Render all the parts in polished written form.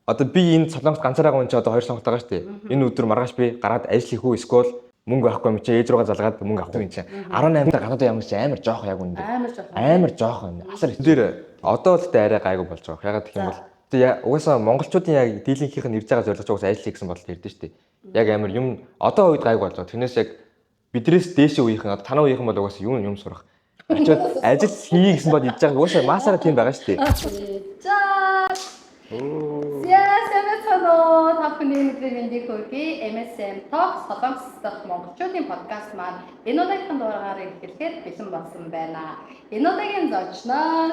Одоо би энэ Солонгост ганцаараа байгаа хүн чи одоо хоёр сонголт байгаа шүү дээ. Энэ өдөр маргааш би гараад ажил хийх үү, эсвэл мөнгө авахгүй юм чи ээж руугаа залгаад мөнгө авах юм чи. 18 та гадаад ямар чи амар жоох яг үнэ. Амар жоох. Амар жоох юм. Асар их. Тэр одоо л тэ арай гайгүй болж байгаа. Ягаад гэх юм бол тэг угаасаа монголчуудын яг дийлэнхийнх нь ирж байгаа зорилго ч угаасаа ажил хийх гэсэн бодолд ирдэ шүү дээ. Яг амар юм одоо үед гайгүй болж байгаа. Тэрнээс яг бидрээс дээшээ үеийнхэн, одоо танаа үеийнхэн бол угаасаа юм юм сурах. Очоод ажил хийе гэсэн бод идж байгаа. Угаасаа масаараа тийм байгаа шүү дээ. За. За, сайн байцгаана уу? Та бүхний өдрийн мэндийг хүргэе. MSM Talk Солонгос дахь монголчуудын подкаст маань энэ удаагийнхын дугаараар эхлэхэд бэлэн болсон байна. Энэ удаагийн зочноор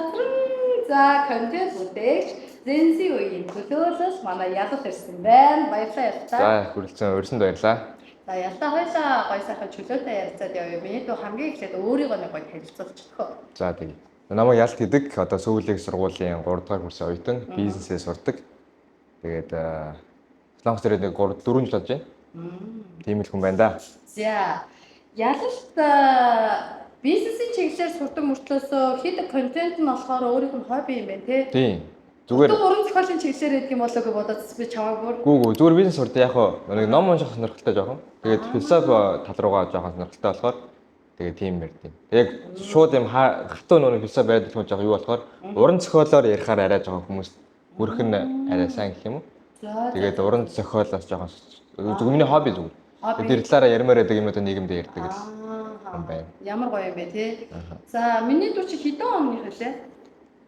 за контент бүтээгч, Gen Z үеийн төлөөлөл манай Ялал ирсэн байна. Баярлалаа, Ялалтай. За, хүрэлцэн урьсанд баярлалаа. За, Ялалтай, хоёлаа гоё сайхан чөлөөтэй ярилцаад явъя. Миний дүү, хамгийн эхлээд өөрийгөө нэг гоё танилцуулчихдаг. За, тэгье. Намайг Ялт гэдэг. Одоо Сөүл их сургуулийн 3 дугаар курсын оюутан, бизнесээ сурдаг. Тэгээд Солонгос ирээд нэг 3 4 жил болж байна. Тийм л хүн байна да. За, Ялалт бизнесийн чиглэлээр сурдаг мөртлөөсөө хийдэг контент нь болохоор өөрийнх нь хобби юм байна, тий? Тийм. Зүгээр уран зохиолын чиглэлээр хийдэг юм болоо гэж бодоод би чамайг бүр. Гүү гүү, зүгээр бизнес сурдаг, яг хоо нэг ном унших сонирхолтой жоохон. Тэгээд философи тал руугаа жоохон сонирхолтой болохоор тэгээд тийм ярьд юм. Яг шууд юм хатуу нөгөө философи байдаг юм жоохон юу болохоор уран зохиолоор ярихаар арай жоохон хүмүүс хүрэх нь арай сайн гэх юм уу? Тэгээд уран зохиолоос жоохон зөв миний хобби зүгээр. Тэр талаараа ярмаар байдаг юм одоо нийгэмдээ ярьдаг л юм байна. Ямар гоё юм бэ, тий? За, миний дүү чи хэдэн оных вэ?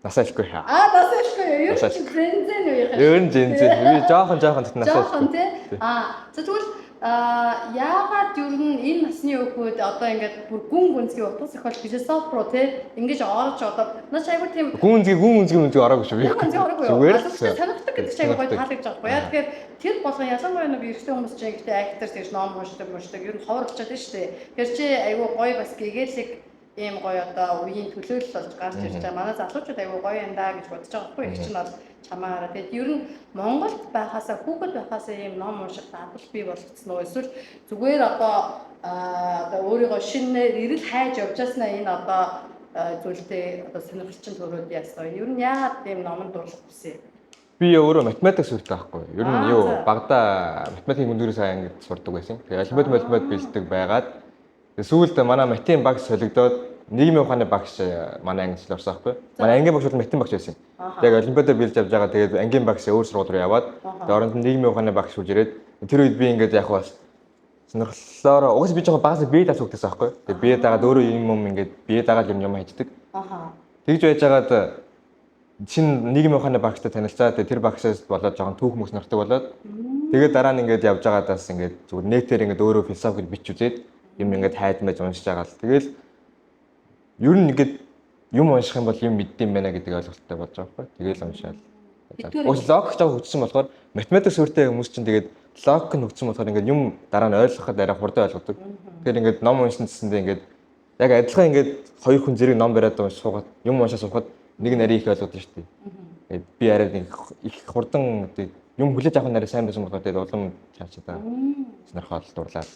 Насаа хэлэхгүй хаа. Аа, насаа хэлэхгүй юу? Ер нь Gen Z үеийнх. Ер нь Gen Z. Би жоохон жоохон тэт насаа хэлэхгүй. Жоохон тий. Аа, за, тэгвэл яагаад ер нь энэ насны хүүхэд одоо ингээд бүр гүн гүнзгий утга зохиол, философи руу тий ингэж орж, одоо наач айгүй тийм Гүн гүнзгий, гүн гүнзгий гүнзгий ороогүй шүү. Гүн гүнзгий ороогүй юу? Зүгээр л сонирхдаг гэдэг чинь айгүй гоё таалагдж байгаа байхгүй яа. Тэгэхээр тэр болгон, ялангуяа нэг эрэгтэй хүмүүс чинь ихтэй актер тэгж ном уншдаг, ер нь ховор болчиход байна шүү дээ. Тэгэхээр чи айгүй гоё бас гэгээлэг ийм гоё одоо үеийн төлөөлөл болж гарч ирж байгаа. Манай залуучууд айгүй гоё юм да гэж бодож байгаа байхгүй их чинь бол чамаараа. Тэгээд ер нь Монголд байхаасаа, хүүхэд байхаасаа ийм ном унших дадал бий болгоцсон уу? Эсвэл зүгээр одоо өөрийгөө шинэ эрэл хайж явж байснаа энэ одоо зүйлтэй одоо сонирхол чинь төрөөд яасан. Ер нь яагаад ийм номонд дурлах хүсье? Би өөрөө математик сурдаг байхгүй. Ер нь юу багада математикийн өндөр сайн ангид сурдаг байсан. Тэгээ олимпиад математик бэлддэг байгаад сүүлд манай математикийн багш солигдоод нийгмийн ухааны багш манай ангид орсон байхгүй. Манай ангийн багш бол математик багш байсан. Яг олимпиадаар бэлдэж явж байгаа, тэгээд ангийн багш өөр сургууль руу яваад, тэгээд оронд нь нийгмийн ухааны багш үж ирээд, тэр үед би ингээд яг бас сонирхлоороо, угсаа би жоохон багасаа бие дааж хөгтөөс байхгүй. Тэгээд бие дагаад өөрөө юм юм ингээд бие дагаад юм юм хийждэг. Тэгж байжгаад шинэ нийгмийн ухааны багштай танилцаад, тэр багшаас болоод жоохон түүх мөс сонирхдаг болоод, тэгээд дараа нь ингээд явж байгаадаас ингээд зүгээр нэтээр ингээд өөрөө философи гэж бич үзээд юм ингээд хайд мэж уншиж байгаа л. Тэгэл ер нь ингээд юм унших юм бол юм мэддэм байна гэдэг ойлголттой болж байгаа байхгүй. Тэгэл уншаал. Уус логик жоо хөгжсөн болохоор, математик сүртэй хүмүүс чинь тэгээд логик нь хөгжсөн болохоор ингээд юм дараа нь ойлгоход арай хурдан ойлгодог. Тэгэхээр ингээд ном уншсан гэсэндээ ингээд яг адилхан ингээд хоёр хүн зэрэг ном бариад унш суугаад юм уншаа суухад нэг нь арай их ойлгодог шүү дээ. Тэгээд би арай нэг их хурдан юм хүлээж авах нь арай сайн байсан болохоор тэгээд улам цаашаа сонирхол дурлаад.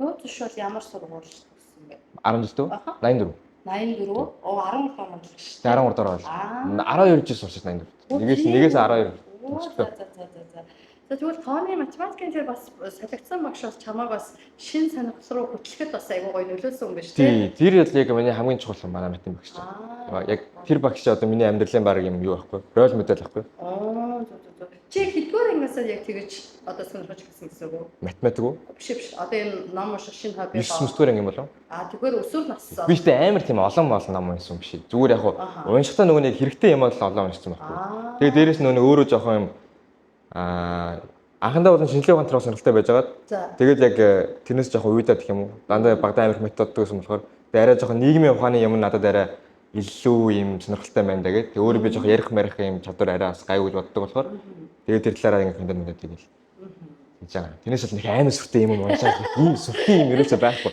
Нууц тушаал ямар сургууль гэсэн бэ? 10 жил үү? 84. 84? Оо, 13 онд л шүү. 13 дараа бол. 12 жил сурсан 84. Нэгээс 12. За за за за за. За, тэгвэл тооны математикийн тэр бас солигдсон багш бас чамайг бас шин сонирхол руу хөтлөхөд бас айгүй гоё нөлөөлсөн юм байна шүү дээ. Тий, тэр бол яг миний хамгийн чухал юм, манай математик багш. Яг тэр багш одоо миний амьдралын баг юм юу байхгүй. Role model байхгүй. Аа, зөв зөв зөв. Чи хэдгээр ангиасаа яг тэгэж одоо сонирхож гисэн гэсэн үг үү? Математик уу? Биш биш. Одоо энэ ном унших шинэ хобби. 9 дугаар анги юм болов? Аа, тэгвэл өсвөр нассан. Би ч амар тийм олон олон ном уншсан биш. Зүгээр яг уншихдаа нөгөө нэг хэрэгтэй юм бол олон уншсан байхгүй. Тэгээ дээрэс нь нөгөө өөрөө жоохон юм анхандаа болон шинжилгээ ухаан руу сонирхолтой байжгаад тэгээд яг тэрнээс жоохон уйдаад гэх юм уу. Дандаа багадаа амар методдаг гэсэн болохоор тэгээд арай жоохон нийгмийн ухааны юм надад арай илүү юм сонирхолтой байна даа гэдэг. Өөрөө би жоохон ярих марих юм чадвар арай бас гайгүй гэж боддог болохоор тэгээд тэр талаараа ингээ контент мэдээд тэгэл хийж байгаа. Тэрнээс бол нэг амар сүртэй юм уншаад ийм сүртэй юм ерөөсөө байхгүй.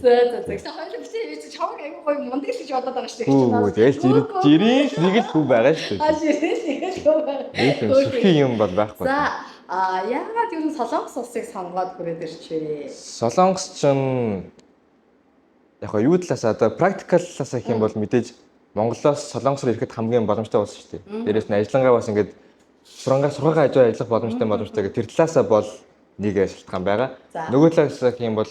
За за за. Гэхдээ хоёул битээ чи чамайг айгүй гоё мундаг л гэж бодоод байгаа шүү дээ. Тэгэл жирийн л нэг л хүн байгаа шүү дээ. Аа, жирийн нэг л хүн байгаа. Тийм, сүрхий юм бол байхгүй. За, а яагаад ер нь Солонгос улсыг сонгоод хүрээд ирчээ? Солонгос чинь яг юу талаас, одоо practical талаас гэх юм бол мэдээж Монголоос Солонгос руу ирэхэд хамгийн боломжтой болсон шүү дээ. Дээрээс нь ажиллангаа бас ингээд сурангаа сургагаа хажуу ажиллах боломжтой гэх тэр талаасаа бол нэг шалтгаан байгаа. Нөгөө талаас гэх юм бол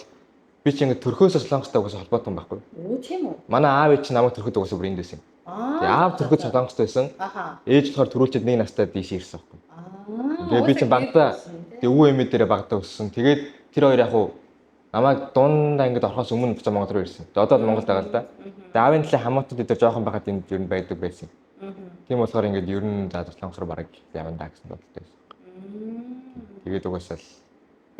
би чи ингээд төрхөөс Солонгостой угаасаа холбоотой юм байхгүй. Өө тийм үү? Манай аав ээж чинь намайг төрөхөд угаасаа бүр энд байсан юм. Тэгээ аав төрөхөд Солонгостой байсан. Ээж болохоор төрүүлчихэд нэг настай дийш ирсэн байхгүй. Тэгээ би чинь багадаа тэгээ өвөө эмээ дээрээ багадаа өссөн. Тэгээд тэр хоёр яг уу намайг дунд ангид орохоос өмнө буцаа Монгол руу ирсэн. Тэгээ одоо л Монголд байгаа л да. Тэгээ аавын талын хамаатууд дээр жоохон байхад энд ер нь байдаг байсан. Тийм болохоор ингээд ер нь за Солонгос руу бараг явна даа гэсэн бодолтой байсан. Тэгээд угаасаа л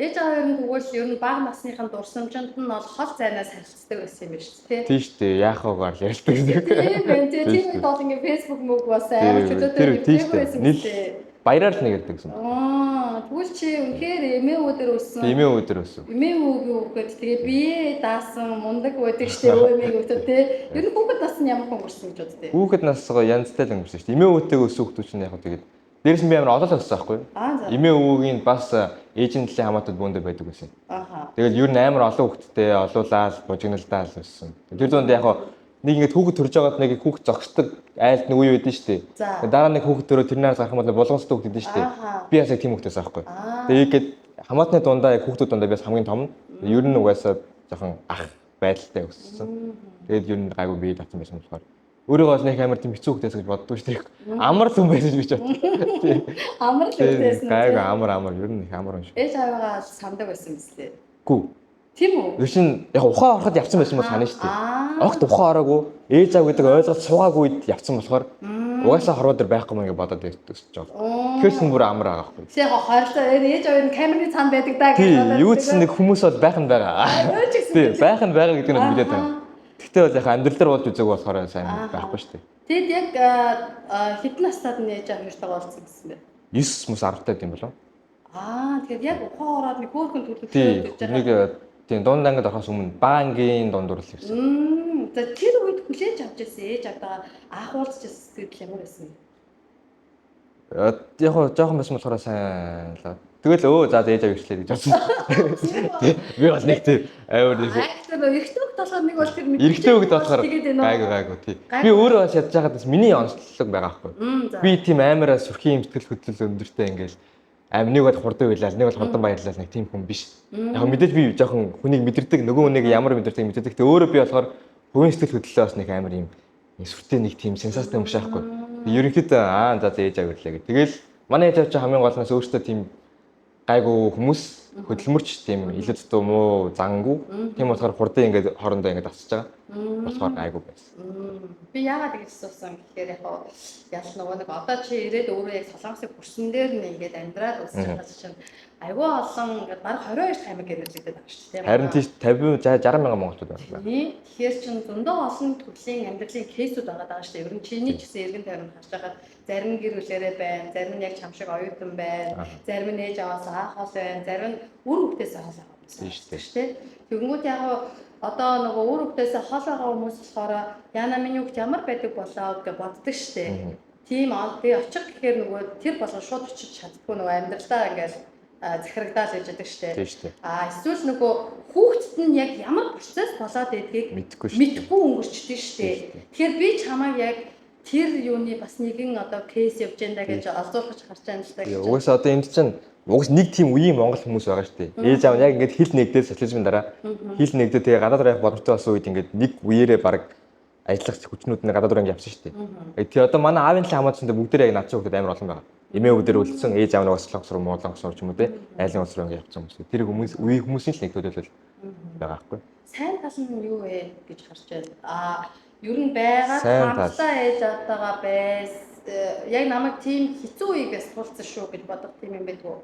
Ээж аав ер нь тэгвэл ер нь бага насныхын дурсамжинд нь бол хол зайнаас харилцдаг байсан юм байна шүү дээ. Тийм шүү дээ. Яах вэ гар ярьдаг гэсэн. Тийм байна. Тийм үед бол ингээ Facebook мөг бас амар чөлөөтэй юм байсан юм дээ. Баяраар л нэг ярьдаг гэсэн. Аа, тэгвэл чи үнэхээр эмээ өвөө дээр өссөн. Эмээ өвөө дээр өссөн. Эмээ өвөөгийн хүүхэд тэгээ бие даасан мундаг байдаг шүү дээ өвөө эмээгийн хүүхэд тий. Ер нь хүүхэд нас нь ямар хүн өнгөрсөн гэж боддөө. Хүүхэд нас гоё янзтай л өнгөрсөн шүү дээ. Эмээ өвөөтэйг өссөн хүүхдүүд чинь яг тэгээд дээрээс нь би амар олон өссөн байхгүй юу? Эмээ өвөөгийн бас ээжийн талын хамаатад бөөндөө байдаг байсан. Тэгэл ер нь амар олон хүүхэдтэй олуулаад бужигналдаал өссөн. Тэр дунд яг нэг ингээд хүүхэд төрж байгаад нэг хүүхэд зогсдог айлд нэг үе байдэн шүү дээ. Дараа нэг хүүхэд төрөө тэрнээс гарах юм бол булгансдаг хүүхэд байдэн шүү дээ. Би бас яг тийм хүүхдээс аахгүй. Тэгээ ингээд хамаатны дундаа яг хүүхдүүд дундаа би бас хамгийн том. Ер нь угаасаа жоохон ах байдалтай өссөн. Тэгээд ер нь гайгүй бие татсан байсан болохоор өөрийгөө бол нэг амар тийм хэцүү хүүхдээс гэж боддгоо шүү дээ. Амар л хүн байсан гэж боддог. Тийм. Амар л хүүхдээс нь. Гайгүй амар ер нь их амар юм шиг. Ээж аавыгаа сандаг байсан биз дээ. Гүү. Тийм үү? Ер чинь яг ухаан ороход явцсан байсан бол санаа шүү дээ. Огт ухаан ороогүй ээж аав гэдэг ойлголт суугаагүй үед явцсан болохоор угаасаа хорвоо дээр байхгүй мэн гэж бодоод өсөж байгаа. Тэгэхээр ч бүр амар байгаа байхгүй. Яг хортой ээж аав нь камерны цаана байдаг даа гэж бодоод. Юу ч нэг хүмүүс бол байх нь байгаа. Тийм, байх нь байгаа гэдэг нь мэдээд байгаа. Тэгтээ бол яг амьдрал дээр болж үзег болохоор сайн байхгүй шүү дээ. Тэгэд яг хэдэн настад нь ээж аав хоёртойгоо уулзсан гэсэн бэ? 9 мөс 10 таад юм болов. Аа, тэгэхээр яг ухаан ороод нэг хөөрхөн төлөвлөлт гэж байгаа. Нэг тийм дунд ангид орохоос өмнө баангийн дундуур л ирсэн. За тэр үед хүлээж авч ирсэн ээж авдагаа анх уулзч ирсэн сэтгэл ямар байсан бэ? Яг жоохон байсан болохоор сайн л. Тэгэл өө за ээж аваа ирчлээ гэж бодсон. Би бол нэг тийм амар нэг эрэгтэй хүүхд болохоор нэг бол тэр мэдээ. Эрэгтэй хүүхд болохоор гайгүй тий. Би өөрөө бас ядж байхад бас миний онцлог байгаа байхгүй. Би тийм амараа сүрхийн юм сэтгэл хөдлөл өндөртэй ингээл аим нэг бол хурдан уйлал, нэг бол хурдан баярлал нэг тийм хүн биш. Яг мэдээж би жоохон хүнийг мэдэрдэг, нөгөө хүнийг ямар мэдэрдэг мэдэрдэг. Тэ өөрөө би болохоор хувийн сэтгэл хөдлөлөө бас нэг амар юм сүртэй нэг тийм сенсацтай юм шиг байхгүй. Ерөнхийдөө аа за ээж аваа ирлээ гэх. Тэгэл манай ээж авч хамгийн гол нь өөртөө тийм гайгүй хүмүүс хөдөлмөрч тийм илүү дутуу муу зангүй. Тийм болохоор хурдан ингээд хоорондоо ингээд асч байгаа. болохоор гайгүй байсан. Би яагаад ингэж асуусан гэхээр яг ял нөгөө нэг одоо чи ирээд өөрөө яг Солонгосыг хүрсэн дээр нь ингээд амьдраад үзэж байгаа чинь айгүй олон ингээд бараг 22 аймаг гэрүүлэгдээд байгаа шүү дээ. Харин тийш 50 60 мянган монголчууд байна. Тэгэхээр чин зөндөө олон төрлийн амьдралын кейсүүд байгаа даа шүү дээ. Ер нь чиний ч гэсэн эргэн тойронд харж байхад зарим гэр бүлэрээ байна, зарим нь яг чам шиг оюутан байна, зарим нь ээж аваас аах хол байна, зарим нь үр хөвгтөөс хол байгаа юм шүү дээ. Тэгэнгүүт яг одоо нөгөө үр хөвгтөөс хол байгаа хүмүүс болохоор яна миний хөвгт ямар байдаг болоо гэж боддог шүү дээ. Тийм тэгээ очих гэхээр нөгөө тэр болгон шууд очиж чаддгүй нөгөө амьдралдаа ингээл захирагдаал гэж яддаг шүү дээ. Аа эсвэл нөгөө хүүхдэд нь яг ямар процесс болоод байдгийг мэдэхгүй өнгөрчдөг шүү дээ. Тэгэхээр би чамайг яг тэр юуны бас нэгэн одоо кейс явж байна да гэж олзуурхаж харж байна л да гэж. Угаасаа одоо энд чинь угаас нэг тийм үеийн монгол хүмүүс байгаа шүү дээ. Ээж аав нь яг ингээд хил нэгдээд социализмын дараа хил нэгдээд тэгээ гадаад руу явах боломжтой болсон үед ингээд нэг үеэрээ баг ажиллах хүчнүүд нь гадаад руу ингээд явсан шүү дээ. Тэгээ одоо манай аавын талын хамаатсантай бүгдээрээ яг над шиг хүүхдүүд амар олон байгаа. Эмээ өвдөр үлдсэн, ээж аав нь угаас Солонгос руу, Монгол руу ч юм уу те айлын улс руу ингээд явсан хүмүүс. Тэр хүмүүс үеийн хүмүүсийн л нэг төлөөлөл байгаа байхгүй. Сайн тал нь юу вэ гэж харж байна. Аа ер нь байгаа хамтдаа ээж аавтайгаа байс яг намайг тийм хэцүү үеийг бас туулсан шүү гэж бодох тийм юм байдгүй.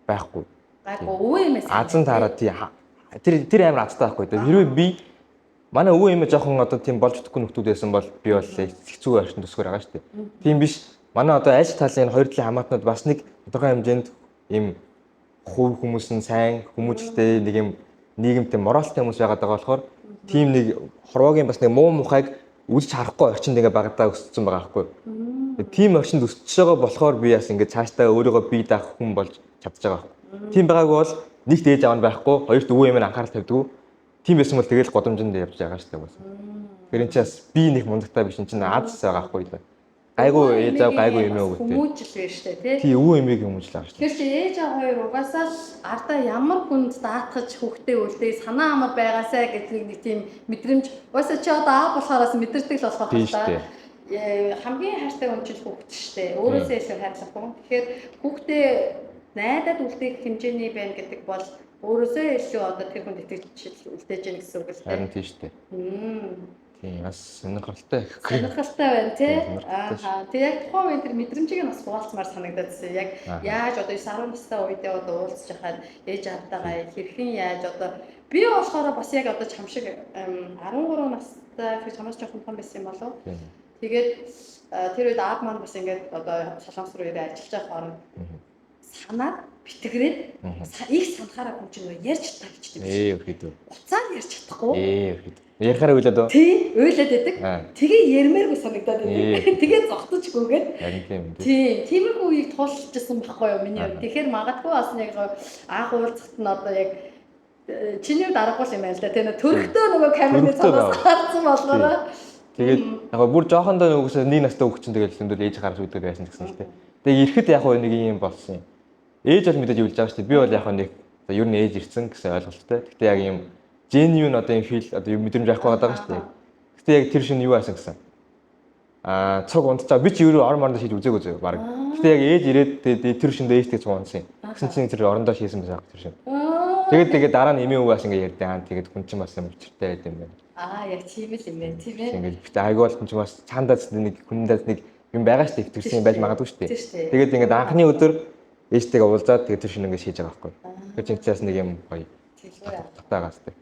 Байхгүй. Гайгүй өвөө эмээс азан таараа тий тэр амар азтай байхгүй. Хэрвээ би манай өвөө эмээ жоохон одоо тийм болж чадахгүй нөхдүүд байсан бол би бол хэцүү орчин төсгөр байгаа шүү дээ. Тийм биш. Манай одоо айлч талын хоёр талын хамаатнууд бас нэг тодорхой хэмжээнд ийм хувь хүмүүс нь сайн хүмүүжлтэй нэг юм нийгэмтэй моралтай хүмүүс байгаад байгаа болохоор тийм нэг хорвоогийн бас нэг муу мухайг үзэж харахгүй орчинд ингээ багадаа өссөн байгаа байхгүй. Тийм орчинд өсөж байгаа болохоор би бас ингээ цаашдаа өөрийгөө бие даах хүн болж чадж байгаа байхгүй. Тийм байгаагүй бол нэгт ээж аав нь байхгүй, хоёрт өвөө эмээ анхаарал тавьдаггүй. Тийм байсан бол тэгэл годомжинд явж байгаа шүү дээ. Тэгэхээр энэ чинь бас би нэг мундагтай биш, энэ чинь аз байгаа байхгүй л. Гайгүй ээж аав, гайгүй эмээ өвгөтэй. Хүмүүжил байж штэ тий. Тий, өвөө эмээгийн хүмүүжил авч. Тэгэхээр чи ээж аав хоёр угаасаа л ардаа ямар хүнд даатгаж хүүхдээ үлдээ санаа амар байгаасай гэдэг нэг тийм мэдрэмж угаасаа чи одоо аав болохоороос мэдэрдэг л болох Тийм байх та. штэ. Хамгийн хайртай хүн чинь хүүхэд штэ. Өөрөөсөө илүү хайрлах хүн. Тэгэхээр хүүхдээ найдаад үлдээх хэмжээний байна гэдэг бол өөрөөсөө илүү одоо тэр хүнд итгэж үлдээж гэнэ гэсэн үг л Харин тий. тийм штэ. Мм. Тийм, бас сонирхолтой. Сонирхолтой байна тий. Тийм, сонирхолтой шүү. Аа. Тэг яг тухайн үеийн тэр мэдрэмжийг нь бас хуваалцмаар санагдаадсэн. Яг Аа. яаж одоо 9 10 настай үедээ одоо уулзж хахад ээж аавтайгаа хэрхэн яаж одоо би болохоор бас яг одоо чам шиг 13 настай тэр чамаас жоохон том байсан юм болов. Тийм. Тэгээд тэр үед аав маань бас ингээд одоо Солонгос руу ирээ ажиллаж байгаа хооронд санаад битгрээд их санахаараа хүн чинь нөгөө ярьж чадах гэж тийм. Өрхөдөө. Уцаар ярьж чадахгүй. Өрхөдөө. Ярихаараа уйлаад уу? Тий, уйлаад байдаг. Аа. Тэгээ ярмааргүй санагдаад байдаг. Тэгээ зогтож гүгээд. Харин тийм үү. Тийм, тиймэрхүү үеийг туулчихсан байхгүй юу миний хувьд. Аа. Тэгэхээр магадгүй бас нэг анх уулзахад нь одоо яг чиний хувьд аргагүй юм байна л да. Тийм төрхтөө нөгөө камерны Төрхтөө цаанаас байгаа. харсан болохоор Тэгээд яг бүр жоохондоо нөгөөсөө нэг настай хүүхд чинь тэгэл зөндөл ээж гарч үүдэг байсан гэсэн л тээ. Тэгээд ирэхэд яг нэг юм болсон юм. Ээж бол мэдээж үлж байгаа шүү дээ. Би бол яг нэг за ер нь ээж ирсэн гэсэн ойлголттой. Гэхдээ яг юм genuine одоо юм feel одоо юм мэдрэмж авахгүй байгаа шүү дээ. Гэхдээ яг тэр шинэ юу асан гэсэн. Аа, цуг унтцаа би чи өөрөө орон морондоо шийдэж үзээгүй зөө баг. Гэхдээ яг ээж ирээд тэгээд тэр шиндээ ээжтэй цуг унтсан юм. Тэгсэн чинь тэр орондоо шийсэн байсан тэр шин. Аа. Тэгээд тэгээд дараа нь эмээ өвөө бас ингэ ярьдаа. Тэгээд хүн чинь бас юм учиртай байд юм байна. Аа, яг тийм л юм байна, тийм ээ. Ингээд бит айгүй бол чинь бас цаандаа нэг хүндээ нэг юм байгаа шүү дээ. Итгэвсэн юм байж магадгүй шүү дээ. Тийм шүү дээ. Тэгээд ингээд анхны өдөр ээжтэйгээ уулзаад тэгээд тэр шинэ ингээд шийж байгаа байхгүй. Тэр чинь цаас нэг юм гоё Тэглүү яа. татаагаас тийм.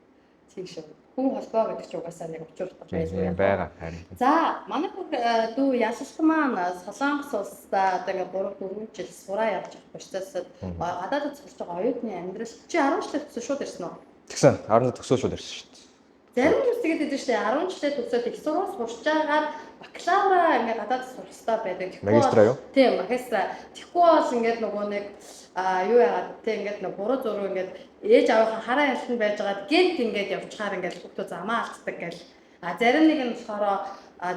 Тийм шүү. Хүн холбоо гэдэг чинь угаасаа нэг учир утга байлгүй Тийм яа. байгаа харин. За, манай бүх дүү ялалт маань Солонгос улсдаа одоо ингээд 3 4 жил сураа явж байгаа процессод гадаадд сурч байгаа оюутны амьдрал чи 10 жилээ төгсөө шууд ирсэн үү? Тэгсэн 10 төгсөө шууд ирсэн шүү дээ. Зарим хүмүүс тэгээд идэв штэ 10 жилээ төгсөөд их сургууль сурч байгаагаар бакалавра ингээд гадаад сурах хэрэгтэй байдаг. Тэгэхгүй бол- Магистра юу? Тийм, магистра. Тэгэхгүй бол ингээд нөгөө нэг юу яагаад те ингээд нэг буруу зуруу ингээд ээж аавынхаа хараа ялтанд байжгаад гэнт ингээд явчихаар ингээд хүүхдүүд замаа алддаг гэл. А зарим нэг нь болохоор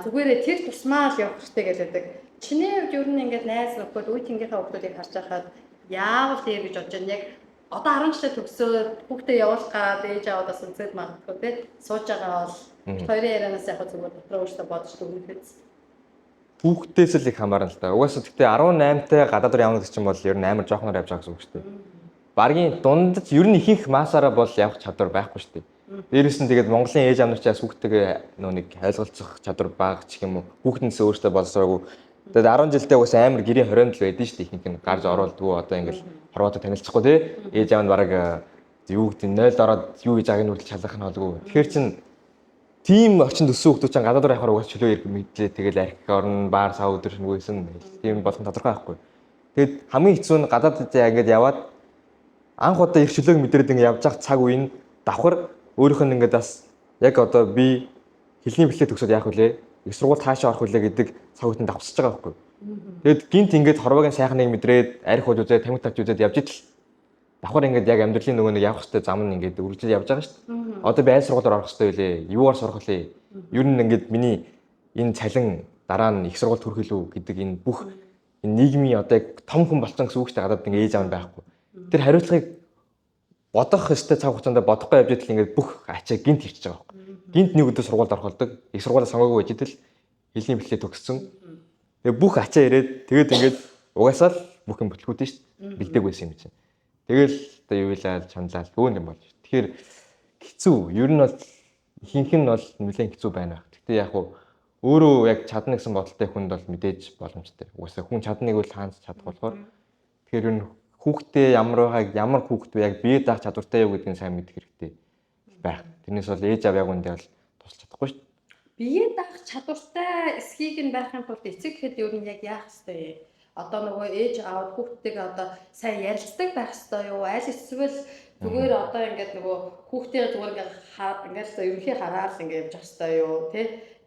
зүгээрээ тэр тусмаа л явах хэрэгтэй гэлээдэг. Чиний хувьд ер нь ингээд найз нөхөд үе тэнгийнхээ хүүхдүүдийг харж байхад яавал дээр гэж бодож байна. Яг одоо 10 жилээ төгсөөд хүүхдээ явуулах гаад ээж аавдаас үзээд магадгүй те сууж байгаа бол Мгм. хоёрын ярианаас яг зүгээр дотроо өөртөө бодож дүгнэх биз. Хүүхдээс л их хамаарна л да. Угаасаа гэхдээ 18-тай гадаад руу явна гэдэг чинь бол ер нь амар жоохноор явж байгаа гэсэн үг шүү дээ. Баргийн дундаж ер нь ихэнх масаараа бол явах чадвар байхгүй шүү дээ. Дээрээс нь тэгээд Монголын ээж аав нар ч бас хүүхдтэйгээ нөө нэг ойлголцох чадвар бага ч юм уу. Хүүхдэнсээ өөртөө боловсроогүй. Тэгээд 10 жилдээ угаасаа амар гэрийн 20 л байдэн шүү дээ. Ихэнх нь гарч оруулдгүй одоо ингээл хорвоотой танилцахгүй тий. Ээж аав нь бараг юу гэдэг нь 0 ороод юу хийж байгааг нь хүртэл шалгах нь холгүй. Тэгэхээр чин тийм орчинд өссөн хүмүүс чинь гадаад руу явахаар угаас чөлөө ирэх мэдлээ тэгэл архи орно баар сав өдөр шингүйсэн тийм болох нь тодорхой байхгүй. Тэгэд хамгийн хэцүү нь гадаад ингээд яваад анх удаа их чөлөөг мэдрээд ингээд явж байгаа цаг үе нь давхар өөрийнх нь ингээд бас яг одоо би хэлний бэлтгэл төгсөөд яах вүлээ? Их сургууль хаашаа орох вүлээ гэдэг цаг үеийн давхсаж байгаа байхгүй. Тэгэд гинт ингээд хорвоогийн сайхныг мэдрээд арх ууж үзээд тамхи тавьж үзээд явж идэл давхар ингээд яг амьдралын нөгөө нэг явах хэвээр зам нь ингээд үргэлжлэл явж байгаа шүү дээ. Одоо би аль сургуулиар орох хэвээр вэ? Юугаар сурах вэ? Ер нь ингээд миний энэ цалин дараа нь их сургууль төрөх илүү гэдэг энэ бүх энэ нийгмийн одоо яг том хүн болсон гэсэн үг шүү дээ. Гадаад ингээд ээж аав нь байхгүй. Тэр хариуцлагыг бодох ёстой цаг хугацаанд бодохгүй явж идэл ингээд бүх ачаа гинт ирчихэж байгаа байхгүй. Гинт нэг өдөр сургуульд орох болдог. Их сургуулаа сонгоогүй байж идэл хэлний бэлтгэлээ төгссөн. Тэгээ бүх ачаа ирээд тэгээд ингээд угаасаа л бүх юм бүтлгүүдэн шүү дээ. Бэлдээг байсан юм чинь. Тэгэл одоо юу илаа чамлал бөөн юм болж. Тэгэхээр хэцүү. Ер нь бол ихэнх нь бол нэлээд хэцүү байна. Гэхдээ яг хуу өөрөө яг чадна гэсэн бодолтой хүнд бол мэдээж боломжтой. Угаасаа хүн чадна гэвэл хаанч чадах болохоор тэгэхээр ер нь хүүхдээ ямар байгааг ямар хүүхэд вэ яг бие даах чадвартай юу гэдгийг сайн мэдэх хэрэгтэй байх. Тэрнээс бол ээж аав яг үндэ бол тусалж чадахгүй шүү дээ. Бие даах чадвартай эсхийг нь байхын тулд эцэг гэхэд ер нь яг яах ёстой юм? Одоо нөгөө ээж аав хүүхдтэйгээ одоо сайн ярилцдаг байх ёстой юу? Аль эсвэл зүгээр одоо ингээд нөгөө хүүхдээ зүгээр ингээд ингээд л ерөнхий хараад ингээд явж явах ёстой юу? Тэ?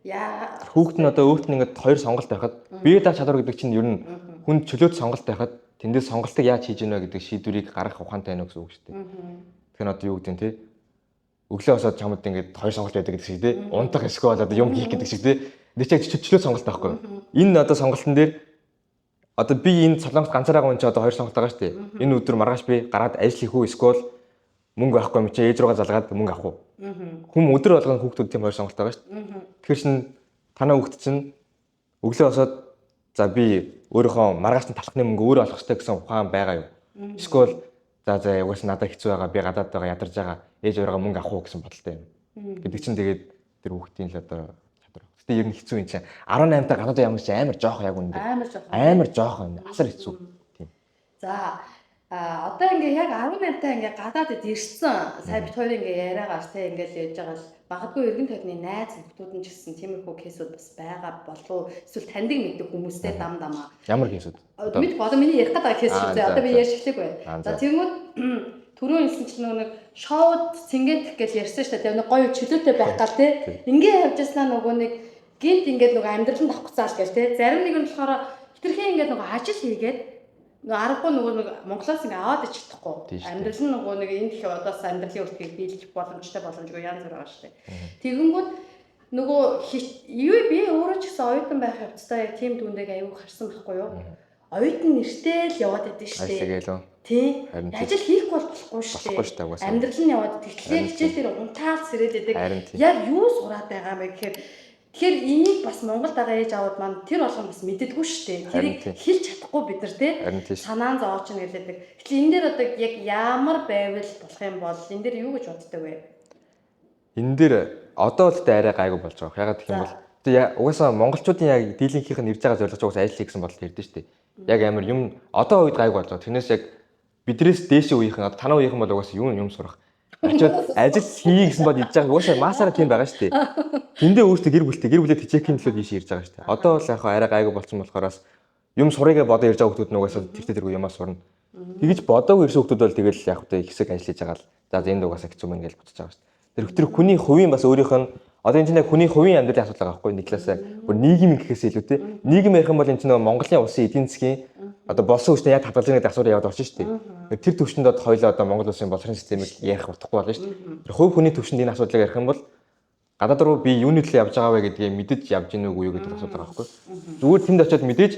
Яа Хүүхэд нь одоо өөрт нь ингээд хоёр сонголт байхад бие даах чадвар гэдэг чинь ер нь хүнд чөлөөт сонголт байхад тэндээс сонголтыг яаж хийж гэнэ гэдэг шийдвэрийг гаргах ухаантай байна гэсэн үг шүү дээ. Тэгэхээр одоо юу гэдэг нь те өглөө босоод чамд ингээд хоёр сонголт байдаг гэдэг шиг те унтах эсвэл одоо юм хийх гэдэг шиг те. Энд чинь чөлөө сонголт байхгүй юу? Энэ одоо сонголтын дээр одоо би энэ Солонгост ганцаараа хүн чи одоо хоёр сонголт байгаа шүү дээ. Энэ өдөр маргааш би гараад ажил хийх үү эсвэл мөнгө авахгүй юм чи ээж руугаа залгаад мөнгө авах уу? Хүм өдөр болгон хүүхдүүд тийм хоёр сонголт байгаа шүү дээ. Тэгэхээр чин танай хүүхд чинь өглөө босоод за би өөрийнхөө маргааш нь талхны мөнгө өөрөө олох хэрэгтэй гэсэн ухаан байгаа юу? Эсвэл за за угаасаа надад хэцүү байгаа, би гадаад байгаа, ядарч байгаа, ээж аваараа мөнгө авах уу гэсэн бодолтой юм. Гэдэг чинь тэгээд тэр хүүхдийн л одоо чадвар. Гэтэ ер нь хэцүү юм чинь 18 та гадаад ямар ч амар жоох яг үнэндээ. Амар жоох. Амар жоох юм. Асар хэцүү. Тийм. За одоо ингээ яг 18 та ингээ гадаадд ирсэн. Сая бит хоёр ингээ яриагаар те ингээл ярьж байгаа л магадгүй эргэн тойрны найз нөхдүүд нь ч гэсэн тиймэрхүү кейсүүд бас байгаа болов эсвэл таньдаг мэддэг хүмүүстэй дам дамаа. Ямар кейсүүд? Мэд болоо миний ярих гэдэг кейс шүү дээ. Одоо би ярьж эхлэегүй. За тэгмүүд түрүүн хэлсэн чинь нөгөө нэг шоуд цэнгэнтэх гэж ярьсан шүү дээ. Тэр нэг гоё чөлөөтэй байх гал те. Ингээ явж яснаа нөгөө нэг гинт ингээд нөгөө амьдрал нь давхцаал гэл те. Зарим нэг нь болохоор хитрхи ингээд нөгөө ажил хийгээд нөгөө аргагүй нөгөө нэг Монголоос ингээ аваад ич чадахгүй. Амьдрал нь нөгөө нэг энэ их одоос амьдралын өртгийг биелэх боломжтой боломжгүй янз бүр байгаа шүү дээ. Тэгэнгүүт нөгөө юу би өөрөө ч гэсэн оюутан байх явцдаа яг тийм дүндэг аюу харсан байхгүй юу? Оюутан нэртэй л яваад идэв шүү дээ. Тий. Ажил хийхгүй бол болохгүй шүү дээ. Амьдрал нь яваад тэгтлээ хичээл дээр унтаал сэрээд идэг. Яг юу сураад байгаа юм бэ гэхээр тэгэхээр энийг бас Монголд байгаа ээж аваад маань тэр болгон бас мэддэггүй шүү дээ. Тэрийг хэлж чадахгүй бид нар тий. Санаан зооч нь гэлээдэг. Гэтэл энэ дээр одоо яг ямар байвал болох юм бол энэ дээр юу гэж боддог вэ? Энэ дээр одоо л арай гайгүй болж байгаа. Ягаад гэх юм бол угаасаа монголчуудын яг дийлэнхийнх нь ирж байгаа зорилго чинь угаасаа ажил хийх гэсэн бодолтой ирдэ шүү дээ. Яг амар юм одоо үед гайгүй болж байгаа. Тэрнээс яг бидрээс дээшээ үеийнхэн одоо танаа үеийнхэн бол угаасаа юу юм сурах. Очоод ажил хийе гэсэн бод идж байгаа. Угаасаа масаараа тийм байгаа шүү дээ. Тэндээ өөртөө гэр бүлтэй гэр бүлээ тэжээхийн төлөө ийш ирж байгаа шүү дээ. Одоо бол яг арай гайгүй болсон болохороос юм сурыгээ бодоо ирж байгаа хүмүүс нь угаасаа тэртээ тэргүй юмаа сурна. Тэгэж бодоогүй ирсэн хүмүүс бол тэгэл яг хөтэ хэсэг ажил хийж байгаа л за энд угаасаа хэцүү мэн гэж бодож байгаа шүү дээ. Тэр хүний хувийн бас өөрийнх нь одоо энэ чинь яг хүний хувийн амьдралын асуудал байгаа байхгүй нэг талаасаа бүр нийгэм гэхээс илүү те нийгэм ярих юм бол энэ чинь нөгөө Монголын улсын эдийн засгийн одоо болсон хүчтэй яг хадгалж байгаа гэдэг асуулт яваад орж шүү дээ. Тэр төвшөнд одоо хоёлоо одоо Монгол улсын боловсролын системийг ярих утгагүй болно шүү дээ. Тэр хувь хүний төвшөнд энэ асуудлыг ярих юм бол гадаад руу би юуны төлөө явж байгаа вэ гэдгийг мэдэж явж гинүү үгүй юу гэдэг асуудал байгаа байхгүй. Зүгээр тэнд очиод мэдээж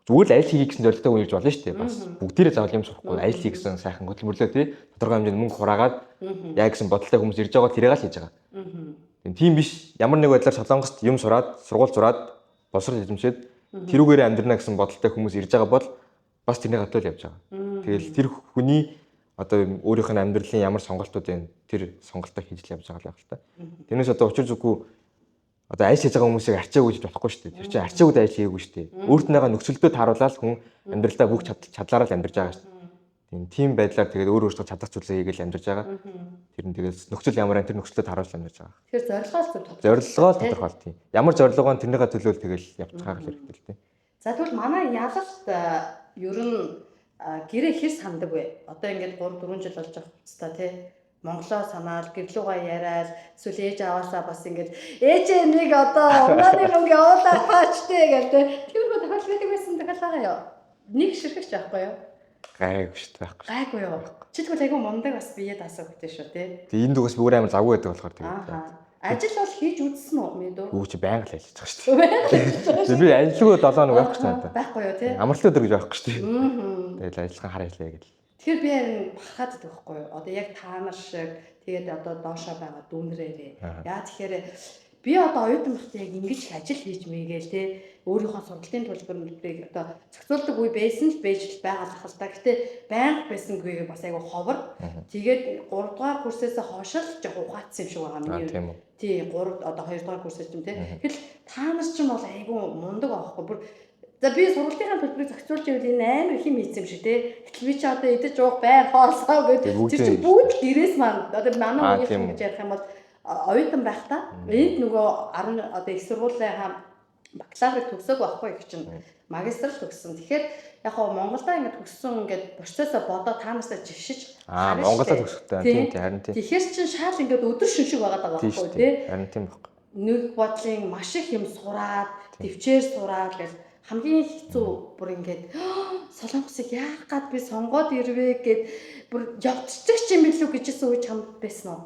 зүгээр л ажил хийе гэсэн зорилготой хүн ирж болно шүү дээ. Бас бүгдээрээ заавал юм сурахгүй ажил хий гэсэн сайхан хөдөлмөрлөө тий тодорхой хэмжээнд мөнгө хураагаад яа гэсэн бодолтой хүмүүс ирж байгаа тэрийг л хийж байгаа. Тийм биш ямар нэг байдлаар Солонгост юм сураад сургууль сураад боловсрол эзэмшээд тэрүүгээрээ амьдрна гэсэн бодолтой хүмүүс ирж байгаа бол бас тэрний гадаа л явж байгаа. Тэгэл тэр хүний одоо өөрийнх нь амьдралын ямар сонголтууд байна тэр сонголтоо хийж л явж байгаа л байх л та. Тэрнээс одоо учир зүггүй одоо ажил хийж байгаа хүмүүсийг арчаагүй гэж болохгүй шүү дээ. Тэр чинь арчаагүй ажил хийгээгүй шүү дээ. Өөртнийхээ нөхцөлдөө тааруулаад хүн амьдралдаа бүх чадлаараа л амьдарч байгаа шүү дээ. Тийм байдлаар тэгээд өөр өөртөө чадах зүйлээ хийгээл амьдарч байгаа. Тэр нь тэгээд нөхцөл ямар այն тэр нөхцөлдөө тааруулж амьдарч байгаа. Тэгэхээр зорилгоо л тодорхой. Зорилгоо л тодорхой тийм. Ямар зорилгоо нь тэрнийхээ төлөө л тэгэл явчихгаа л хэрэгтэй л тийм. За тэгвэл манай ялалт ер нь гэрээ хэр сандаг вэ? Одоо ингээд 3 4 жил болж байгаа хэвчээ тий. Монголоо санаал гэрлүүгээ яриад эсвэл ээж аваасаа бас ингээд ээжээ нэг одоо унааны мөнгө явуулаа таач тий гэл тий. Тиймэрхүү тохиолдол байдаг байсан тохиолдол байгаа юу? Нэг ширхэгч байхгүй юу? Гайгүй шүү дээ байхгүй. Гайгүй юу? Чи тэгвэл айгүй мундаг бас бие даасаа хөтэ шүү тий. Тэгээ энэ дугаас би өөр амар завгүй байдаг болохоор тэгээд. Ажил бол хийж үзсэн үү мэдүү? Юу чи байнга л ажиллаж байгаа шүү дээ. Байнга л ажиллаж байгаа шүү. Би ажилгүй 7 хоног байхгүй шүү дээ. Байхгүй юу тий? Амралтын өдөр гэж байхгүй шүү дээ. Тэгэл ажиллахан хар ажиллая гэл. Тэгэхээр би харин бахархаад идэх байхгүй юу? Одоо яг та нар шиг тэгээд одоо доошоо байгаа дүүнрээрээ. Яа тэгэхээр би одоо оюутан байхдаа яг ингэж их ажил хийж мэйгээл те өөрийнхөө сургалтын төлбөр мөлбөрийг одоо зохицуулдаг үе байсан л байж л байгаа л ах л та. Гэтэ байнга байсангүй бас айгу ховор. Тэгээд 3 дугаар курсээс хойш л жоох ухаацсан юм шиг байгаа миний. Тий 3 одоо 2 дугаар курсээс юм те. Тэгэл та нар ч юм бол айгу мундаг аахгүй бүр. За би сургалтынхаа төлбөрийг зохицуулж ивэл энэ амар их юм хийсэн юм шиг те. Гэтэл би чи одоо идэж уух байр хоолсоо гэд тэр чинь бүгд гэрээс маань одоо манай үеийнхэн гэж ярих юм бол оюутан байхдаа энд нөгөө 10 одоо их сургуулийнхаа бакалаврыг төгсөөг байхгүй их чинь магистр л төгссөн. Тэгэхээр яг хоо Монголдо ингээд төгссөн ингээд процессо бодоо та наርስаа жишиж Монголдо төгсөхтэй. Тийм тийм харин тийм. Тэгэхээр чин шал ингээд өдөр шин шиг байгаа даа байхгүй тий. Харин тийм байхгүй. Нэг бодлын маш их юм сураад, төвчээр сураад гэл хамгийн хэцүү бүр ингээд Солонгосыг яах гад би сонгоод ирвэ гэд бүр явцчих юм билүү гэжсэн үе чамд байсан уу?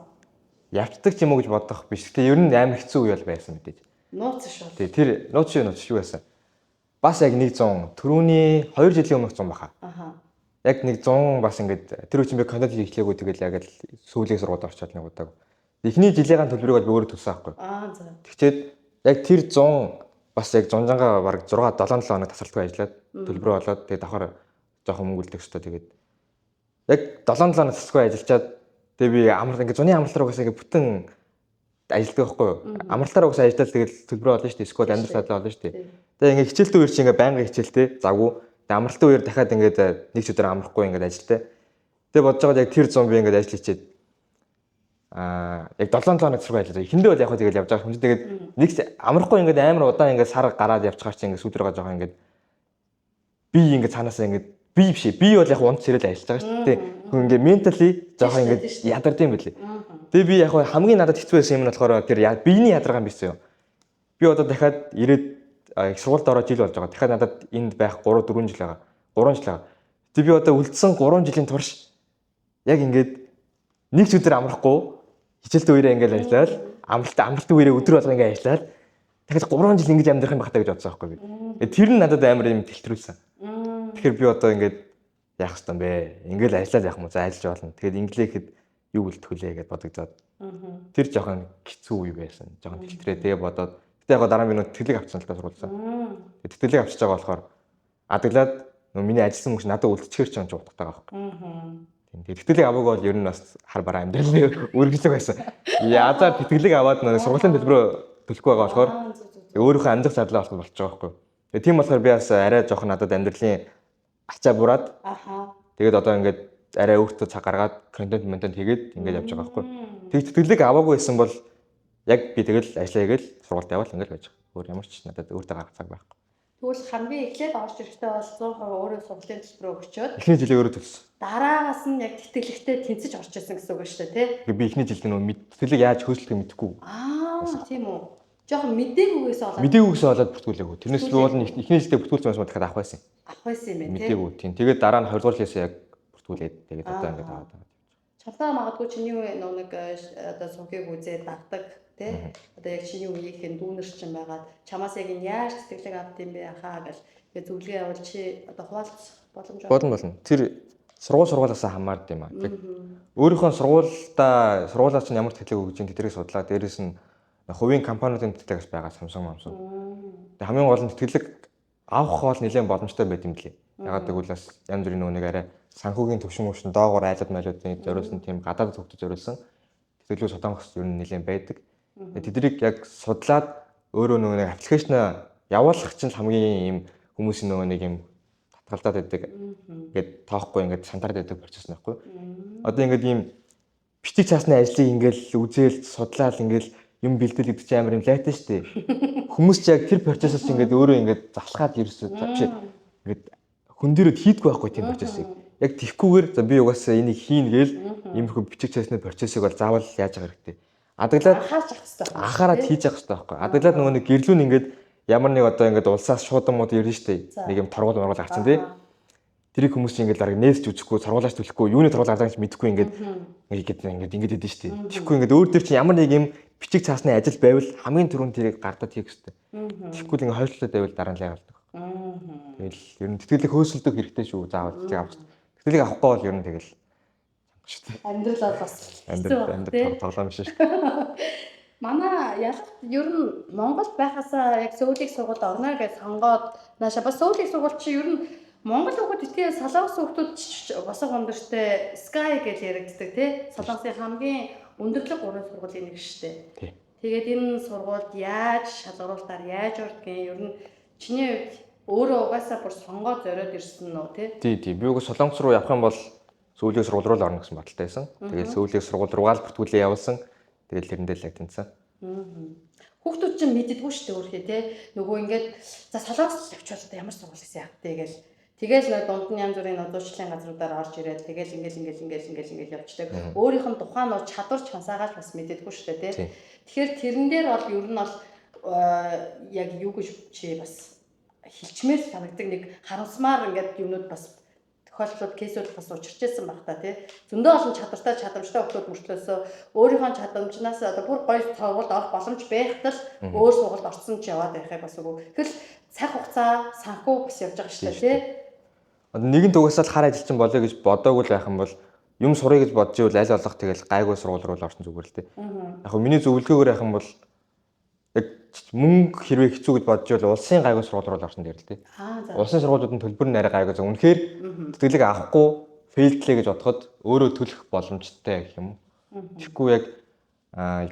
Явцдаг ч юм уу гэж бодох биш. Гэтэ ер нь амар хэцүү үе бол байсан мэдээж. Нууц шүү. Тий, тэр нууц юу нууц юу байсан. Бас яг 100 түрүүний 2 жилийн өмнөх 100 баха. Аха. Яг нэг 100 бас ингээд тэр үе чинь би контент хийх эхлэегүй тэгэл яг л сүүлийн сургуульд орчоод нэг удааг. Эхний жилийн төлбөрийг бол би өөрөө төлсөн байхгүй. Аа за. Тэгчээд яг тэр 100 бас яг зунжангаа бараг 6 7 7 хоног тасралтгүй ажиллаад төлбөрөө олоод тэгээд давхар жоохон мөнгө үлдэх хэвээр тэгээд яг 7 7 хоног тасралтгүй ажиллачаад тэгээд би амралт ингээд зуны амралт руу угаасаа ингээд бүтэн ажилладаг байхгүй юу? Амралтаар угаасаа ажиллаад тэгээд төлбөрөө олно шүү дээ. Эсвэл амьдрал задлаа олно шүү дээ. Тэгээд ингээд хичээлтэй үер чи ингээд байнгын хичээлтэй завгүй. Тэгээд амралтын үеэр дахиад ингээд нэг ч өдөр амрахгүй ингээд ажилтай. Тэгээд бодож байгаад яг тэр 100 би ингээд ажил хийчихэд яг 7 7 хоног цэрэг ажиллаа. Эхэндээ бол яг хөө тэгэл явж байгаа юм чи тэгээд нэг амрахгүй ингээд амар удаан ингээд сар гараад явчихаар чи ингээд сүйд рүүгээ жоохон ингээд би ингээд цаанаасаа ингээд би биш ээ. Би бол яг унт сэрэл ажиллаж байгаа шүү дээ. Хүн ингээд ментали жоохон ингээд ядард юм билээ. Тэгээ би яг хамгийн надад хэцүү байсан юм нь болохоор тэр биений ядаргаа юм биш юу. Би одоо дахиад ирээд их сургуульд ороод жил болж байгаа. Дахиад надад энд байх 3 4 жил байгаа. 3 жил байгаа. Тэгээ би одоо үлдсэн 3 жилийн турш яг ингээд нэг ч өдөр амрахгүй хичээлтэй үеэрээ ингээд ажиллаад амралтын үеэрээ өдөр болго ингээд ажиллаад дахиад 3 жил ингэж амьдрах юм байх таа гэж бодсон байхгүй би. Тэр нь надад амар юм тэлтрүүлсэн. Тэгэхээр би одоо ингээд яах ёстой юм бэ? Ингээд ажиллаад яах юм уу? За ажиллаж болно. Тэгэхээр инглихэд юу үлдэх вүлээ гэдээ бодогдоод. Тэр жоохон хэцүү үе байсан. Жоохон тэлтрээ тэгээ бодоод. Гэтэ яг дараа нь би нөө тэтгэлэг авчихсан л та сургуулиас. Тэгээ тэтгэлэг авчиж байгаа болохоор адаглаад нөө миний ажилласан хүмүүс надад үлдчихэр ч юм ч утгатай байгаа байхгүй. Тийм. Тэгээ тэтгэлэг аваагүй бол ер нь бас хар бараа амьдралын үргэлжлэх байсан. Язаар тэтгэлэг аваад нөө сургуулийн төлбөрөө төлөхгүй байгаа болохоор өөрийнхөө амьдрах задлаа болох болчих жоох байхгүй. Тэгээ тийм болохоор би бас арай жоохон надад амьдралын ачаа бураад. Тэгээд одоо ингээд арай өөртөө цаг гаргаад контент монтент хийгээд ингээд явж байгаа байхгүй. Тэг тэтгэлэг аваагүй байсан бол яг би тэгэл ажиллаа хийгээл сургуульд явбал ингээд байж байгаа. Өөр ямар ч надад өөртөө гаргах цаг байхгүй. Тэгвэл хамгийн эхлээд орж ирэхдээ бол 100% өөрөө сургуулийн төлбөрөө өгчөөд эхний жилээ өөрөө төлсөн. Дараагаас нь яг тэтгэлэгтээ тэнцэж орж ирсэн гэсэн үг шүү дээ, тий? Би эхний жилд нөгөө тэтгэлэг яаж хөөцлөхийг мэдэхгүй. Аа, тийм үү. Жохон мдэггүйгээс болоод мдэггүйгээс болоод бүртгүүлээгүй. Тэрнээс би бол эхний жилдээ бүртгүүлсэн байсан дахиад авах байсан. Авах байсан юм байна, тий? Мдэггүй тийм. Тэгээд дараа нь 20 дугаар жилээс яг бүртгүүлээд тэгээд одоо ингээд аваад байгаа. Чамтай магадгүй чиний нэг одоо сувгийг үзээд дагдаг тий? Одоо яг чиний үеийнхэн дүүнер чинь байгаад чамаас яг энэ яаж тэтгэлэг авд юм бэ хаа гэл тэгээ зөвлөгөө явуул чи одоо хуваалцах боломж болно. Тэр сургуулиасаа хамаард юм аа. Өөрийнхөө сургуулиас чинь ямар тэтгэлэг өгж ин тэдрийг судлаа. Дээрээс нь хувийн компаниудын тэтгэлэг бас байгаа Samsung Samsung. Тэгээ хамгийн гол нь тэтгэлэг авах бол нэлээд боломжтой байт юм лээ. Ягаад гэвэл бас янз бүрийн нөгөө нэг арай санхүүгийн төвшин мөвшин доогуур айлууд майлуудын зориулсан тийм гадаад хүүхдэд зориулсан тэтгэлгүүд Солонгос ер нь нэлээд байдаг. Тэднийг яг судлаад өөрөө нөгөө нэг аппликейшнаа явуулах чинь хамгийн юм хүмүүсийн нөгөө нэг юм татгалзаад байдаг. Ингээд тоохгүй ингээд сантараад байдаг процесс нөхгүй. Одоо ингээд ийм бичиг цаасны ажлыг ингээд үзээл судлаад ингээд юм бэлдэл гэдэг чинь амар юм лайтай шүү дээ. Хүмүүс ч яг тэр процессыг ингээд өөрөө ингээд залхаад ерөөсөө биш ингээд хүн дээрээ хийдгүй байхгүй тийм процессыг. Яг тийхгүйгээр за би угаасаа энийг хийн гээл иймэрхүү бичиг цаасны процессыг бол заавал яаж байгаа хэрэгтэй. Адаглаад анхаарч авах хэрэгтэй байхгүй. Анхаарад хийж явах хэрэгтэй байхгүй. Адаглаад нөгөө нэг гэрлүүн ингээд ямар нэг одоо ингээд улсаас шуудан мууд ирнэ шүү дээ. Нэг юм торгуул моргуул гарцсан тий. Тэрийг хүмүүс чинь ингээд бараг нээсч үзэхгүй, торгуулаач төлөхгүй, юуны торгуул гардаг гэж мэдэхгүй ингээд ингээд ингээд ингээд идэв шүү дээ. Тэгэхгүй ингээд өөр дээр чинь ямар нэг юм бичиг цаасны ажил байвал хамгийн түрүүнд тэрийг гардаад хийх хэрэгтэй. Тэгэхгүй л ингээд хойшлоод байвал дараа нь л яагалдаг. Тэгэл ер нь тэтгэлэг хөөсөлдөх хэрэгтэй шүү. Заавал тэтгэлэг авах. Тэтгэлэг авахгүй бол ер нь тэгэл шүү дээ. Амьдрал бол бас амьдрал тоглоом биш шүү дээ. Манай ялалт ер нь Монголд байхасаа яг Сөүлийг сургуульд орно гэж сонгоод нааша бас Сөүлийг сургууль чи ер нь Монгол хүүхэд битгий Солонгос хүүхдүүд босго өндөртэй Sky гэж яригддаг тий. Солонгосын хамгийн өндөрлөг гурван сургуулийн нэг шүү дээ. Тэгээд энэ сургуульд яаж шалгаруултаар яаж ордгийг ер нь чиний хувьд өөрөө угаасаа бүр сонгоо зориод ирсэн нөө тий. Тий, тий. Би угаас Солонгос руу явах юм бол Сөүлийн сургууль руу л орно гэсэн бодолтой байсан. Тэгээд Сөүлийн сургууль руугаа л бүртгүүлээ явуулсан. Тэгээд тэрэндээ л яг тэнцсэн. Хүүхдүүд чинь мэддэггүй шүү дээ өөрхий тий. Нөгөө ингээд за Солонгос явчихвал одоо ямар сургуулиас яах вэ гээл. Тэгэл нөө дунд нь янз бүрийн нодуучлалын газруудаар орж ирээд тэгэл ингээл ингээл ингээл ингээл ингээл явчихдаг. Өөрийнх нь тухайн нөө чадвар чансаагаач бас мэддэггүй шүү дээ тий. Тэгэхээр тэрэн дээр бол ер нь бол яг юу гэж чи бас хилчмээр санагдаг нэг харамсмаар ингээд юмнууд бас тохиолдлууд, case үүд бас учирч байсан байх та, тий. Зөндөө олон чадвартай, чадамжтай хүмүүс мөртлөөсөө өөрийнхөө чадамжнаас одоо бүр гоё сургуульд орох боломж байхдаа л өөр сургуульд орсон ч яваад байхыг бас үгүй. Тэгэхээр цаг хугацаа, санхүү бас явж байгаа шүү дээ, тий. Одоо нэгэн тугасаал хар ажилчин болъё гэж бодоогүй л байх юм бол, юм сурыг гэж бодож ивэл аль болох тэгэл гайгүй сургууль руу л орсон зүгээр л дээ. Яг хөө миний зөвлөгөөгөөр явах юм бол яг мөнгө хэрвээ хэцүү гэж бодож ивэл улсын гайгүй сургууль руу л орсон дээр л дээ. Улсын сургуулиудын төлбөр нь арай гайгүй. Үнэхээр тэтгэлэг авахгүй fail длээ гэж бодоход өөрөө төлөх боломжтой гэх юм уу. Тэгэхгүй яг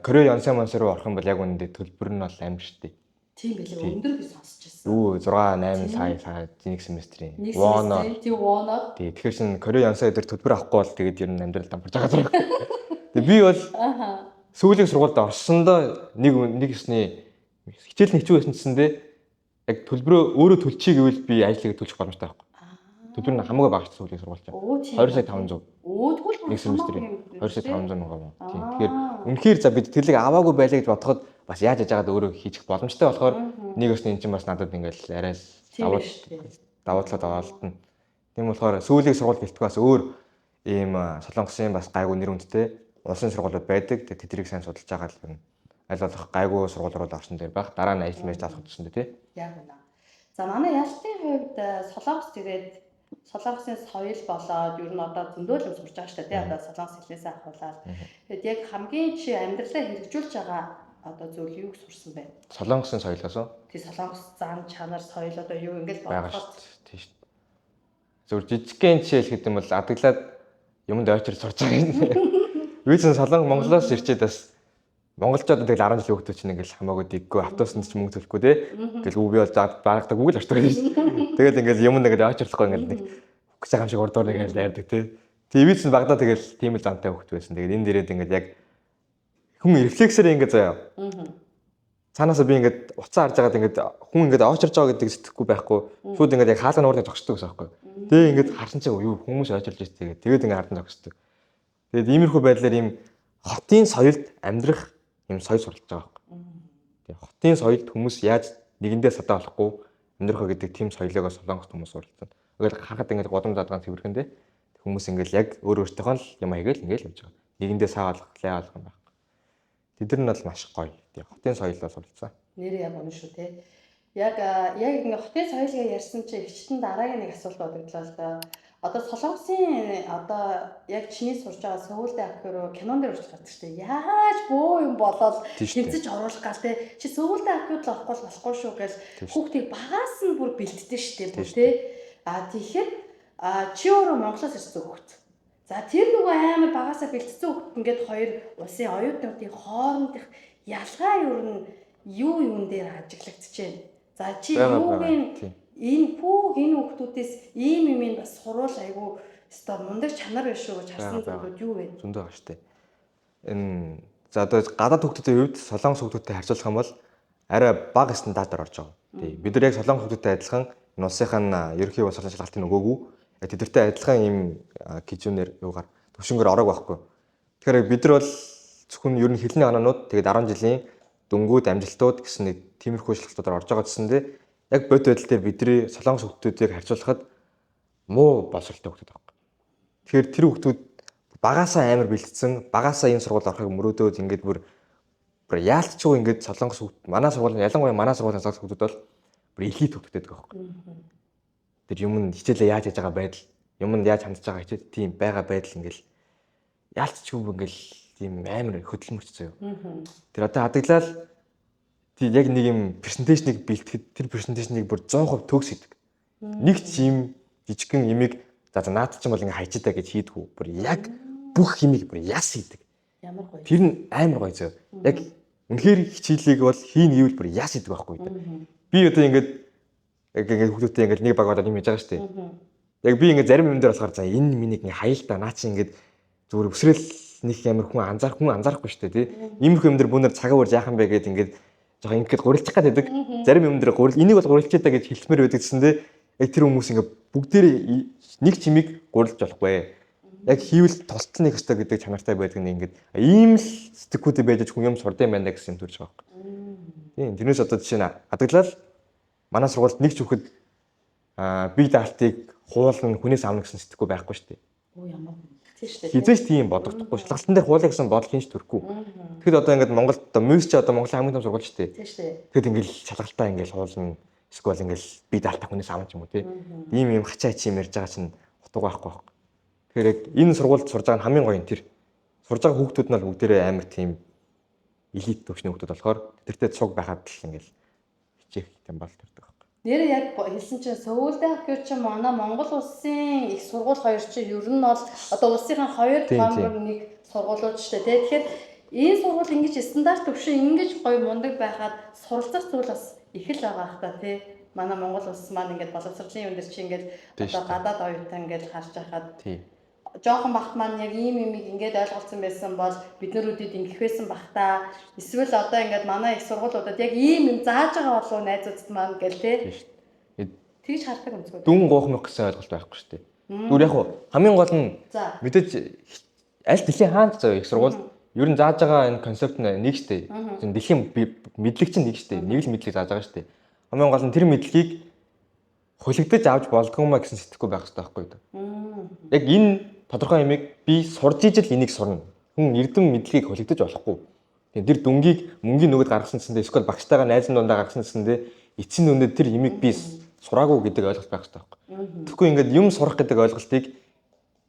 Корей Ёнсэ Монсо руу орох юм бол яг үнэндээ төлбөр нь бол амар штэ. Тийм байлээ. Өндөр би сонсч байсан. Юу 6 8 сая сая нэг семестрийн. Нэг семестрийн, тийм, воноор. Тий, тэгэхээр шин Корей Ёнсэ өдр төлбөр авахгүй бол тэгээд ер нь амьдрал дампарч байгаа зэрэг. Тэгээ би бол сүүлийн сургуульд орсондоо нэг нэг ёсны хичээл нь хэцүү байсан гэсэндээ яг төлбөрөө өөрөө төлчихье гэвэл би ажлыг төлчих боломжтой байхгүй. Төлбөр нь хамаагүй бага сүүлийн сургууль чинь. 2 сая 500. Тэгвэл нэг семестрийн 2 сая 500 мянга вон. Тийм. Тэгэхээр үнэхээр за би тэтгэлэг аваагүй байлаа гэж бодоход бас яаж яж байгаад өөрөө хийчих боломжтой болохоор нэг өсний эн чинь бас надад ингээл арай л давуу талаад аваалтна. Тийм болохоор сүүлийн сургууль гэлтгүй бас өөр ийм Солонгосын бас гайгүй нэр хүндтэй улсын сургуулиуд байдаг. Тэгээ тэднийг сайн судалж байгаа л юм. Аль болох гайгүй сургууль руу орсон дээр байх. Дараа нь ажил мэж авах гэсэн дээ, тий. Яг үнэ. За, манай Ялтын хувьд Солонгос ирээд Солонгосын соёл болоод ер нь одоо зөндөө юм сурч байгаа шүү дээ, тий. Одоо Солонгос хэлнээсээ ахуулаад. Тэгэд яг хамгийн чи амьдралаа хэрэгжүүлж байгаа одоо зүйл юуг сурсан бэ? Солонгосын соёлоос уу? Тий, Солонгос зан чанар, соёл одоо юу ингээл бодоход тий шүү. Зөв жижигхэн жишээ хэлэх юм бол адаглаад юмд ойчор сурч байгаа юм. Би чинь Солонго Монголоос ирчээд бас монголчууд тэгэл 10 жилийн хүүхдүүд чинь ингээл хамаагүй дэггүй, автобусанд ч мөнгө төлөхгүй те. Ингээл үү би бол багтаг үг л ордог шүү. Тэгэл ингээл юм ингээл ойчрлохгүй ингээл нэг үхэж байгаа юм шиг урдуур ингээл дайрдаг те. Тэгээ би чинь багадаа тэгэл тийм л зантай хүүхд байсан. Тэгээд энэ дээрээд ингээл яг хүн рефлексээр ингээд заяа. Цаанаасаа би ингээд уцаа харж байгаад ингээд хүн ингээд ойчирж байгаа гэдэг сэтгэхгүй байхгүй. Шууд ингээд яг хаалга нуурны зогсдог гэсэн аахгүй. Тэгээ ингээд харсан чинь юу хүмүүс ойчирж ирсэн. Тэгээд ингээд хардан зогсдог. Тэгээд иймэрхүү байдлаар ийм хотын соёлд амьдрах ийм соёл суралцж байгаа байхгүй. Тэгээ хотын соёлд хүмүүс яаж нэгэндээ садаа болохгүй амьдрах вэ гэдэг тийм соёлоогоо Солонгост хүмүүс суралцсан. Ингээл харахад ингээд годом задгаан цэвэрхэн дээ. Хүмүүс ингээл яг өөр өөртөөхөө л юм хийгээл ингээл явж байгаа. Нэгэндээ саа болох, лай болох юм байхгүй. Тэд нар нь бол маш гоё. Тэгээ хотын соёлоо суралцсан. Нэр яг үнэн шүү те. Яг яг ингээ хотын соёлыг ярьсан чи ихчтэн дараагийн нэг асуулт бодогдлоо л доо. Одоо Солонгосын одоо яг чиний сурж байгаа Сөүлдээ ахиуруу кинон дээр хүртэл гардаг шүү дээ. Яаж бөө юм болоод тэмцэж оруулах гал те. Чи Сөүлдээ ахиуд л орохгүй болохгүй шүү гэж хүүхдийг багаас нь бүр бэлтдэж шүү дээ бүр те. А тэгэхээр чи өөрөө Монголоос ирсэн хүүхд. За, тэр нөгөө амар багасаа бэлтцсэн хүүхд ингээд хоёр улсын оюутнуудын хоорондох ялгаа юу нь юу юун дээр ажиглагдчихэв. За, чи юугийн энэ бүх энэ хүүхдүүдээс ийм юм ин бас суруул айгу өстой мундаг чанар биш үү гэж харсан зүйлүүд юу вэ? Зөндөө байгаа штэ. Энэ за одоо гадаад хүүхдүүдийн хувьд Солонгос хүүхдүүдтэй харьцуулах юм бол арай бага стандартаар орж байгаа. Тий. Бид нар яг Солонгос хүүхдүүдтэй адилхан энэ улсынхаа ерөнхий боловсролын шалгалтыг өгөөгүй. Яг тэдэртэй адилхан ийм кижүүнээр юугаар төвшөнгөөр ороог байхгүй. Тэгэхээр бид нар бол зөвхөн ер нь хэлний анаанууд, тэгээд 10 жилийн дүнгууд, амжилтууд гэсэн нэг тиймэрхүү шалгалтуудаар орж байгаа гэсэндээ яг бодит байдал дээр бидний Солонгос хүүхдүүдийг харьцуулахад муу боловсролтой хүүхдүүд байхгүй. Тэгэхээр тэр хүүхдүүд багасаа амар бэлтцэн, багасаа энэ сургууль орохыг мөрөөдөөд ингээд бүр бүр яалтчгүй ингээд Солонгос хүүхд манай сургуулийн, ялангуяа манай сургуулийн Солонгос хүүхдүүд бол бүр элит хүүхдүүд байдаг байхгүй. Тэр юм нь хичээлээ яаж хийж байгаа байдал, юм нь яаж хандж байгаа хичээл тийм байгаа байдал ингээл яалтчгүй ингээл тийм амар хөдөлмөрч заяа. Тэр одоо адаглал тий яг нэг юм presentation ыг бэлтгэхэд тэр presentation ыг бүр 100% төгс хийдэг. Нэг ч юм жижигхэн имийг за за наад чинь бол ингээ хайчдаа гэж хийдгүү. Бүр яг бүх имийг бүр яс хийдэг. Ямар гоё. Тэр нь амар гоё зөө. Яг үнэхээр хичээлийг бол хийн гэвэл бүр яс хийдэг байхгүй. Би одоо ингээд яг ингээд хүүхдүүдтэй ингээд нэг баг болоод юм хийж байгаа шүү дээ. Яг би ингээд зарим юм дээр болохоор за энэ миний ингээ хаял та наа чи ингээд зүгээр өсрэл нэг амар хүн анзаарахгүй шүү дээ, тий. Иймэрхүү юм дээр бүүнээр цагаа урж яахан бэ гэд ингээд жоохон ингээд гурилчих гад байдаг. Зарим юм дээр гурил энийг бол гурилчээ та гэж хэлсмээр байдаг гэсэндээ яг тэр хүмүүс ингээд бүгдээрээ нэг чимийг гурилж болохгүй. Яг хийвэл тусдал нэг өстой гэдэг чанартай байдаг нь ингээд ийм л сэтгхүүдээ байж хүн юм сурдсан байна гэсэн юм төрж байгаа байхгүй. Тийм, тэрнээс одоо жишээ нь адаглал манай сургуульд нэг ч хүүхэд бие даалтыг хуулна, хүнээс авна гэсэн сэтгэхүй байхгүй шүү дээ. Оо ямар тийм шүү дээ. Хизээч тийм бодогдохгүй. Шалгалтан дээр хуулаа гэсэн бодол хинч төрөхгүй. Тэгэхэд одоо ингээд Монголд одоо мюс чи одоо Монголын хамгийн том сургууль шүү дээ. Тийм шүү дээ. Тэгэхэд ингээд шалгалтаа ингээд хуулна. Эсвэл ингээд би даалтаа хүнээс авна ч юм уу тий. Ийм ийм хачаа хачи юм ярьж байгаа чинь утга байхгүй байхгүй. Тэгэхээр яг энэ сургуульд сурж байгаа нь хамгийн гоё юм тэр. Сурж байгаа хүүхдүүд нь бол бүгдээрээ амар тийм элит төвшний хүүхдүүд болохоор тэртээ цуг байхад л ингээд хичээх юм бол төрдөг байхгүй. Нэрээ яг хэлсэн чинь Сөүлдэх гэв чинь манай Монгол улсын их сургууль хоёр чинь ер нь бол одоо улсынхаа хоёр томор нэг сургуулиуд шүү дээ. Тэгэхээр энэ сургууль ингэж стандарт төвшин ингэж гоё мундаг байхад суралцах зүйл бас их л байгаа хта тий. Манай Монгол улс маань ингээд боловсролын юм дээр чи ингээд одоо гадаад оюутан ингээд харж байхад жоохон бахт маань яг ийм юмыг ингээд ойлголцсон байсан бол бид нар үдид ингэх байсан бах та. Эсвэл одоо ингээд манай их сургуулиудад яг ийм юм зааж байгаа болов найзуудад маань гэл те. Тэгж хардаг өнцгөө. Дүн гоох мөх гэсэн ойлголт байхгүй шүү дээ. Зүгээр яг хамгийн гол нь мэдээж аль дэлхийн хаанч заяа их сургууль ер нь зааж байгаа энэ концепт нь нэг шүү дээ. Дэлхийн мэдлэг чинь нэг шүү дээ. Нэг л мэдлэг зааж байгаа шүү дээ. Хамгийн гол нь тэр мэдлэгийг хулигдаж авч болдгоо маа гэсэн сэтгэхгүй байх хэрэгтэй байхгүй юу? Яг энэ тодорхой юмыг би сурж ижил энийг сурна. Хүн эрдэм мэдлэгийг хулигдаж болохгүй. Тийм тэр дүнгийг мөнгөний нөгөөд гаргасан гэсэндээ эсвэл багштайгаа найзан дундаа гаргасан гэсэндээ эцсийн дүндээ тэр юмыг би сураагүй гэдэг ойлголт байх хэрэгтэй байхгүй. Тэгэхгүй ингээд юм сурах гэдэг ойлголтыг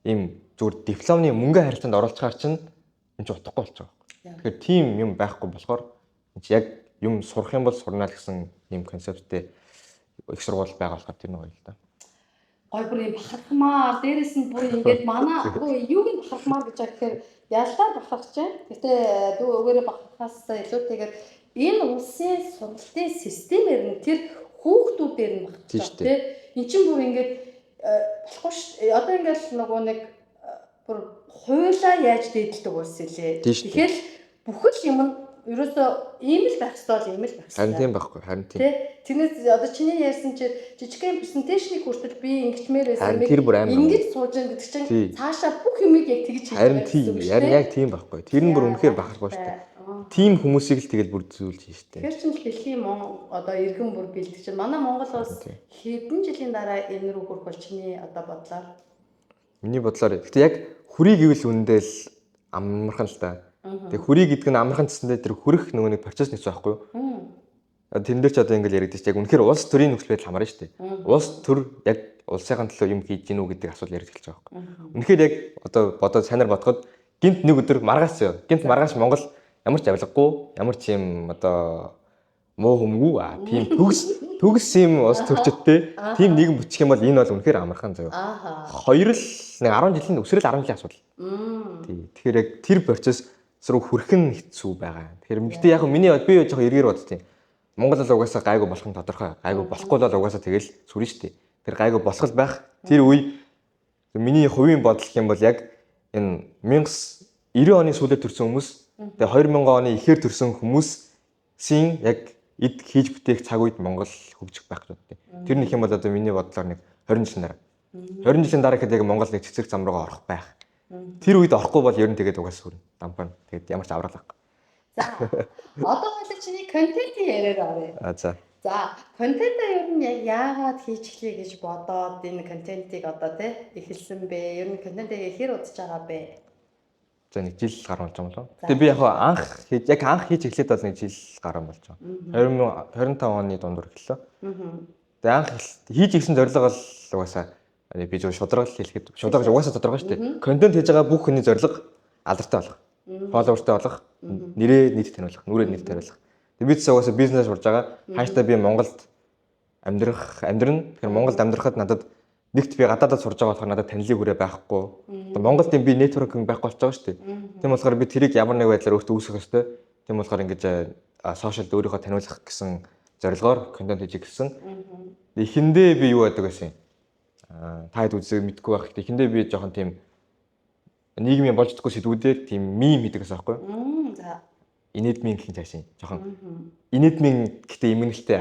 ийм зүгээр дипломны мөнгө харилцаанд оруулахаар чинь энэ ч утгагүй болчих жоох. Тэгэхээр тийм юм байхгүй болохоор энэ чи яг юм сурах юм бол сурнаа л гэсэн ийм концепттэй их сургууль байгаа болохоор тэр нэг гоё л да. Гой бүр юм бахархмаар дээрэс нь бүр ингээд манай үгүй юуг нь бахархмаар гэж байгаа гэхээр яллаар бахархаж байна. Гэтэ дүү өгөөрэй бахархаас илүүтэйгээр энэ улсын сургалтын системээр нь тэр хүүхдүүдээр нь бахархаж байгаа тий. Эн чинь бүр ингээд болохгүй ш. Одоо ингээд нөгөө нэг бүр хуйлаа яаж дээдэлдэг улс илээ. Тэгэхээр бүхэл юм нь ерөөсөө ийм л байх ёстой бол ийм л байх ёстой. Харин тийм байхгүй. Харин тийм. Тэ? Тэрнээс одоо чиний ярьсан чи жижигхэн презентацийг хүртэл би ингэчмээр байсан юм. Тэр бүр амар. Ингэж сууж ин гэдэг чинь цаашаа бүх юмыг яг тэгж хийж байгаа гэсэн үг шүү дээ. Харин яг тийм байхгүй. Тэр нь бүр үнэхээр бахархаж шүү дээ. Тийм хүмүүсийг л тэгэл бүр зүүлж хийж шүү дээ. Тэр чинь л дэлхийн одоо иргэн бүр бэлтгэж чинь манай Монгол улс хэдэн жилийн дараа энэ рүү хүрэх бол чиний одоо бодлоор? Миний бодлоор гэхдээ яг хүрий гэвэл үнэндээ л амархан л та. Тэгээ хүрий гэдэг нь амархан гэсэндээ тэр хүрэх нөгөө нэг процесс нэцүү байхгүй юу? Тэрэн дээр ч одоо ингээл яригдчих яг үнэхээр улс төрийн нөхцөл байдал хамаарна шүү дээ. Улс төр яг улсынхаа төлөө юм хийж гинүү гэдэг асуудал яригдчих эхэлж байгаа байхгүй. Үнэхээр яг одоо бодоод сайнаар бодоход гинт нэг өдөр маргааш зөө. Гинт маргааш Монгол ямар ч авилгагүй, ямар ч юм одоо муу хүмүүгүй аа тийм төгс юм улс төрчөдтэй тийм нийгэм бүтчих юм бол энэ бол үнэхээр амархан заяа. Хоёр л нэг 10 жилийн өсрөл 10 жилийн асуудал. Тий. Тэгэхээр яг тэр процесс руу хүрэх нь хэцүү байгаа. Тэгэхээр гэхдээ яг миний би жоохон эргээр боддیں۔ Монгол бол угаасаа гайгүй болох нь тодорхой. Гайгүй болохгүй бол угаасаа тэгэл сүрэн штэ. Тэр гайгүй болох л байх. Тэр үе миний хувийн бодол гэх юм бол яг энэ 1990 оны сүүлээр төрсэн хүмүүс тэгээ 2000 оны ихээр төрсэн хүмүүсийн яг эд хийж бүтээх цаг үед Монгол хөгжих байх гэж боддیں۔ Тэр нэг юм бол одоо миний бодлоор нэг 20 жилийн дараа. 20 жилийн дараа гэхэд яг Монгол нэг цэцэг зам руугаа орох байх. Тэр үед орохгүй бол ер нь тэгээд угаас сүрнэ. Дампаа. Тэгээд ямар ч аврал байхгүй. За. Одоо хоёул чиний контентын яриаар оръё. А за. За, контентаа ер нь яг яагаад хийж эхлэе гэж бодоод энэ контентыг одоо тий эхэлсэн бэ? Ер нь контентыг хэр удаж байгаа бэ? За нэг жил гаруй болж байгаа юм болов. Тэгээ би яг анх хийж яг анх хийж эхлээд бол нэг жил гаруй болж байгаа. 2025 оны дундуур эхэллээ. Тэгээ анх хийж ирсэн зорилго бол угаасаа би зөв шударга л хэлэхэд шударга угаасаа тодорхой шүү дээ. Контент хийж байгаа бүх хүний зорилго алдартай болох. Фолловертай болох, нэрээ нийт таниулах, нүрээ нийт таниулах. Тэгээ би ч угаасаа бизнес сурж байгаа. Хааштай би Монголд амьдрна. Тэгэхээр Монголд амьдрахад надад нэгт би гадаадад сурж байгаа болохоор надад танилын хүрээ байхгүй. Одоо Монголд юм би нэтворкинг байхгүй болж байгаа шүү дээ. Тийм болохоор би тэрийг ямар нэг байдлаар өөртөө үүсгэх ёстой. Тийм болохоор ингэж сошиалд өөрийгөө таниулах гэсэн зорилгоор контент хийж ирсэн. Эхэндээ би юу яадаг байсан юм? Та хэд үзээ мэдгүй байх. Эхэндээ би жоохон тийм нийгмийн болж чадахгүй сэдвүүдээр тийм мим хийдэг гэсэн аахгүй юу? За. Инэдмийн гэх юм цаашаа. Жоохон инэдмийн гэтээ имгэнэлтэй.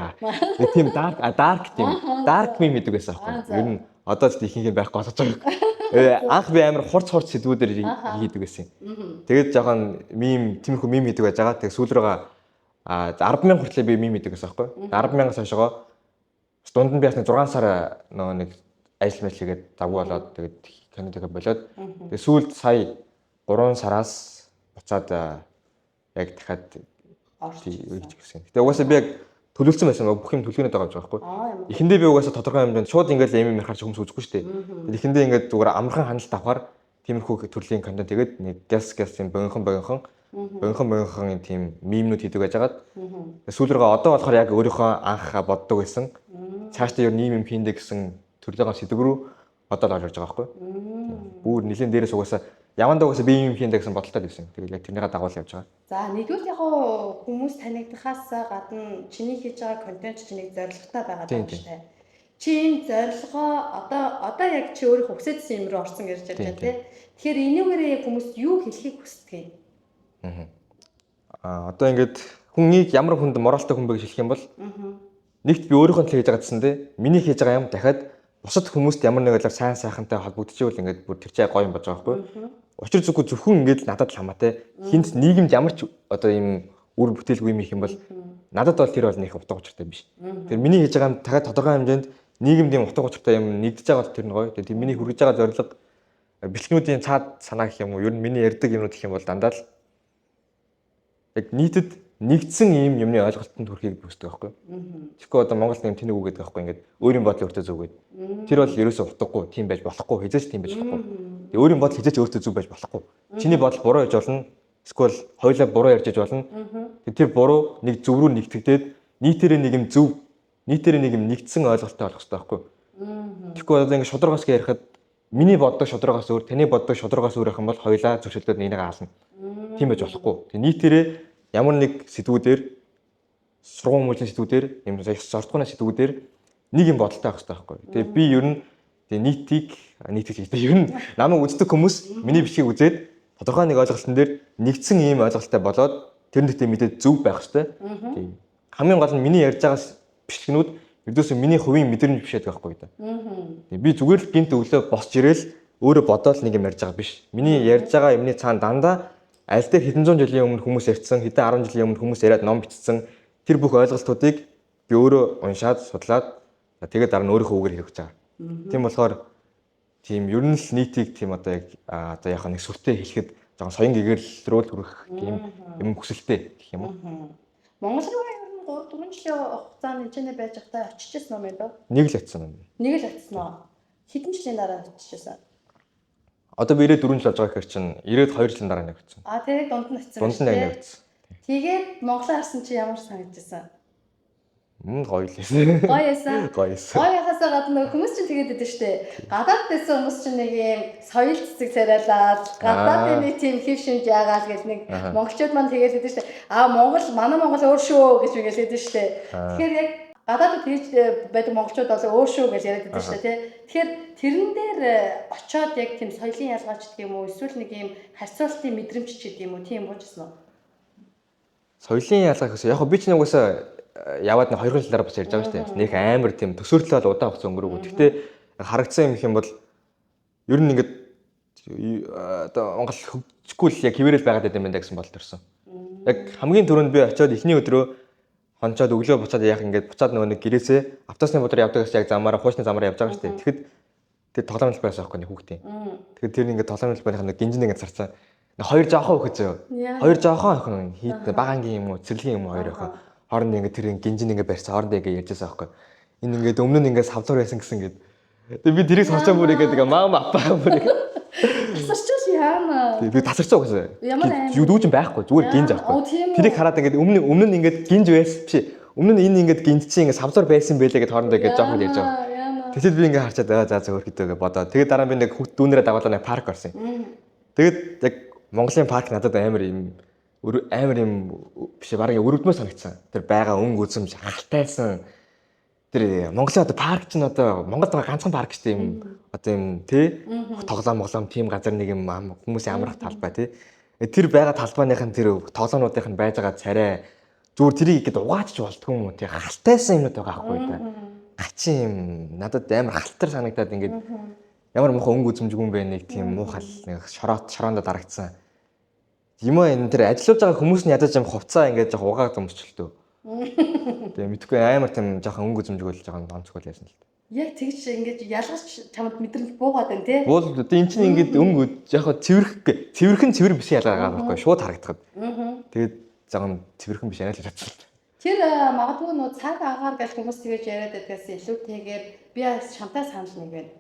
Нэг тийм dark тийм dark meme хийдэг байсан аахгүй юу? Ер нь одоо ч ихэнх юм байхгүй болгож байгаа. Анх би амар хурц сэдвүүдээр хийдэг байсан юм. Тэгээд жоохон мим тиймэрхүү мим хийдэг байж байгаа. Тэгээд сүүл рүүгээ 10,000 хүртлээр би мим хийдэг байсан аахгүй юу? 10,000-аас хойшоо дунд нь би бас нэг 6 сар нөгөө нэг ажил мэл хийгээд завгүй болоод тэгээд контент хийгээ болоод тэгээд сүүлд сая 3 сараас буцаад яг дахиад Орж хийж гисэн. Гэтэ угаасаа би яг төлөвлөсөн байсан баг бүх юм төлөвлөгөөнд байгаа юм жаа байхгүй. Аа ямар. Эхэндээ би угаасаа тодорхой хэмжээнд шууд ингээл юм юм харж хүмүүс үзэхгүй шүү дээ. Тэгээд эхэндээ ингээд зүгээр амархан хяналт авахар тиймэрхүү төрлийн контент тэгээд нэг гяс гяс юм богинохон богинохон богинохон богинохон юм тийм мемнүүд хийдэг байжгаад сүүл рүүгээ одоо болохоор яг өөрийнхөө анх боддог байсан. Цаашдаа ер нь ийм юм хийндэ гэсэн төрлөөгөө сэдв рүү одоо л орж байгаа байхгүй. Бүр нэлийн дээрээс угаасаа явандаа угаасаа би ийм юм хийндэ гэсэн бодолтой байсан. Тэгээд яг тэрнийхээ дагуу л явж байгаа. За нэгдүгээр яг хуу хүмүүс танигдахаас гадна чиний хийж байгаа контент чинь нэг зорилготой байгаа Тийм, даа шүү дээ. Чи энэ зорилгоо одоо яг чи өөрийнхөө хүсээдсэн юм руу орсон гэж ярьж Тийм, байна тий. Тэгэхээр энүүгээрээ яг хүмүүст юу хэлхийг хүсдэг юм? Аа одоо ингээд хүнийг ямар хүнд моралтай хүн бэ гэж хэлэх юм бол нэгт би өөрийнхөө төлөө хийж байгаа гэсэн дээ. Миний хийж байгаа юм дахиад бусад хүмүүст ямар нэг байлаар сайн сайхантай холбогдчихвол ингээд бүр тэр чай гоё юм болж байгаа байхгүй. Учир зүггүй зөвхөн ингээд надад л хамаатай. Хинт нийгэмд ямар ч одоо ийм үр бүтээлгүй юм их юм бол надад бол тэр бол нэг утга учиртай биш. Тэр миний хийж байгаа юм дахиад тодорхой хэмжээнд нийгэмд ийм утга учиртай юм нэгдэж байгаа бол тэр нь гоё. Тэр миний хүргэж байгаа зорилго бэлтнүүдийн цаад санаа гэх юм уу ер нь миний ярьдаг юмнууд гэх юм бол дандаа л яг нийтэд нэгдсэн ийм юмны ойлголтод хүрэхийг хүсдэг байхгүй. Тэгэхгүй одоо Монгол нэм тэнэг үг гэдэг байхгүй ингээд өөрийн бодол өөртөө зөв гэдэг. Тэр бол ерөөсөө утгагүй, тийм байж болохгүй, хизээч тийм байж болохгүй. Тэгээ өөрийн бодол хизээч өөртөө зөв байж болохгүй. Чиний бодол буруу байж болно. Эсвэл хоёулаа буруу ярьж байж болно. Тэгээ тэр буруу нэг зөв рүү нэгтгэдээд нийтээрээ нэг юм зөв, нийтээрээ нэг юм нэгдсэн ойлголттой болох хэрэгтэй байхгүй. Тэгэхгүй одоо ингээд шударгаас гэ ярихад миний боддог шударгаас өөр, таны боддог шударгаас өөр байх юм бол хоёулаа зөвшөлдөөд нэг нэгээ аална. Тийм байж болохгүй. Тэгээ нийтээрээ ямар нэг сэдвүүдээр сургууль хүмүүжлийн сэдвүүдээр юм зортгооны сэдвүүдээр нэг юм бодолтой байх хэрэгтэй байхгүй. Тэгээ би ер нь тэгээ нийтийг нийтийг гэж ер нь намайг үздэг хүмүүс миний бичлэгийг үзээд тодорхой нэг ойлголтон дээр нэгдсэн ийм ойлголттой болоод тэр нэгтээ мэдээд зөв байх хэрэгтэй. Тийм. Хамгийн гол нь миний ярьж байгаа бичлэгнүүд ердөөсөө миний хувийн мэдрэмж биш байдаг байхгүй да. Тэгээ би зүгээр л гинт өглөө босч ирээл өөрөө бодоол нэг юм ярьж байгаа биш. Миний ярьж байгаа юмны цаана дандаа аль дээр хэдэн зуун жилийн өмнө хүмүүс ярьсан, хэдэн 10 жилийн өмнө хүмүүс яриад ном бичсэн тэр бүх ойлголтуудыг би өөрөө уншаад судлаад тэгээд дараа нь өөрийнхөө үгээр хэрэгж байгаа. Тийм болохоор тийм ер нь л нийтийг тийм одоо яг одоо яг нэг сүртэй хэлэхэд жоохон соён гэгэрэл рүү л хүрэх тийм юм хүсэлтэй гэх юм уу. Монгол руу ер нь 3 4 жилийн хугацаанд энэ ч байж байхдаа очиж ирсэн юм байна даа. Нэг л очсон юм. Нэг л очсон уу? Хэдэн жилийн дараа очиж ирсэн? Одоо би 94 жил болж байгаа гэхэр чинь 92 жилийн дараа нэг очсон. А тэгээд дунд нь очсон. Дунд нь яг нэг очсон. Тэгээд Монголоо харсан чи ямар санагдчихсан? Гоё л байсан. Гоё байсан. Гоё байсан. Гоё яхасаа гадна хүмүүс чинь тэгээд өгдөө штэ. Гадаад байсан хүмүүс чинь нэг юм соёл цэцэг царайлаад гадаадын нэг тийм хэв шинж яагаал гэл нэг монголчууд маань тэгээд өгдөө штэ. А Монгол манай Монгол өөр шүү гэж ингээл өгдөө штэ. Тэгэхээр яг гадаадд тэгж байдаг монголчууд бол өөр шүү гэж яриад өгдөө штэ тий. Тэгэхээр тэрэн дээр очоод яг тийм соёлын ялгаач гэх юм уу эсвэл нэг юм харьцуултын мэдрэмж ч гэдэг юм уу тийм буужсэн уу? Соёлын ялгаа гэхээс яг би ч нэг угаасаа яваад нэг 2 жил дараа бас ярьж байгаа шүү дээ. Нэг амар тийм төсөөртлөө бол удаан хугацаа өнгөрөөгүй. Гэхдээ харагдсан юм их юм бол ер нь ингээд одоо Монгол хөгжихгүй л яг хэвээрэл байгаад байт юм байна гэсэн бодол төрсөн. Яг хамгийн түрүүнд би очиод эхний өдрөө хончоод өглөө буцаад яг ингээд буцаад нөгөө нэг гэрээсээ автобусны бодроо явдаг гэсэн яг замаараа хуучны замаараа явж байгаа шүү дээ. Тэгэхэд тэр тоглоом хэлбэр байсан байхгүй нэг хүүхдийн. Тэгэхээр тэр ингээд тоглоом хэлбэрийнх нэг гинжин ингээд царцсан. Хоёр жоохон хүүхэд заяа. Хоёр жоохон охин хийд бага ангийн юм уу цэцэрлэгийн юм уу хоёр охин. Хооронд ингээд тэр гинжин ингээд барьсан хоорондоо ингээд ярьжсэн байхгүй. Энэ ингээд өмнө нь ингээд савлуур байсан гэсэн ингээд. Тэгээ би тэрийг сонсчоо бүр ингээд маа апа бүр ингээд. Тасарчвал яана. Би тасарчаа угаасаа. Ямар амар. Юу дүүжин байхгүй зүгээр гинж Аахгүй. Тэрийг хараад ингээд өмнө нь ингээд гинж байсан биш. Өмнө нь энэ ингээд гинж чи ингээд савлуур байсан байлээ гэд хоорондоо ингээд жоохон ярьж байгаа. Тэгэхэд би ингээд харчаад аа за зөв хөрхөдөө гэж бодоо. Тэгээд дараа нь би нэг хүүхд дүүнэрээ дагуулаа нэг парк орсон юм. Тэгээд яг Монголын парк надад амар юм амар юм биш бараг өрөвдмөр санагдсан. Тэр байгаа өнгө үзэмж халтайсан. Тэр Монголын одоо парк чинь одоо Монголд байгаа ганцхан парк шүү дээ юм одоо юм тий тоглоом моглоом тийм газар нэг юм хүмүүсийн амрах талбай тий. Тэр байгаа талбайных нь тэр тоглоомнуудынх нь байж байгаа царай зүгээр тэрийг ингээд угаачч болдгүй юм уу тий халтайсан юмнууд байгаа байхгүй да. Гачин юм надад амар халтар санагдаад ингээд ямар муухай өнгө үзэмжгүй юм бэ нэг тийм муухай нэг шороот шороондоо дарагдсан. Юм аа энэ тэр ажиллаж байгаа хүмүүс нь ядаж юм хувцаа ингээд жоох угаад өмсчлээ. Тэгээ мэдхгүй амар тийм жоохон өнгө үзэмжгүй л жоохон онцгой л яасан л та. Яг тэгж ингэж ялгарч чамд мэдрэмж буугаад байна тий. Уул одоо эн чинь ингээд өнгө яг хаа цэвэрх цэвэрхэн цэвэр биш ялгаа байгаа байхгүй шууд харагдахад. Тэгээд жоохон цэвэрхэн биш арай л чадсан. Тэр магадгүй нөө цаг агаар гэж хүмүүс тэгэж яриад байдгаас илүүтэйгээр би бас чамтай санал нэг байна.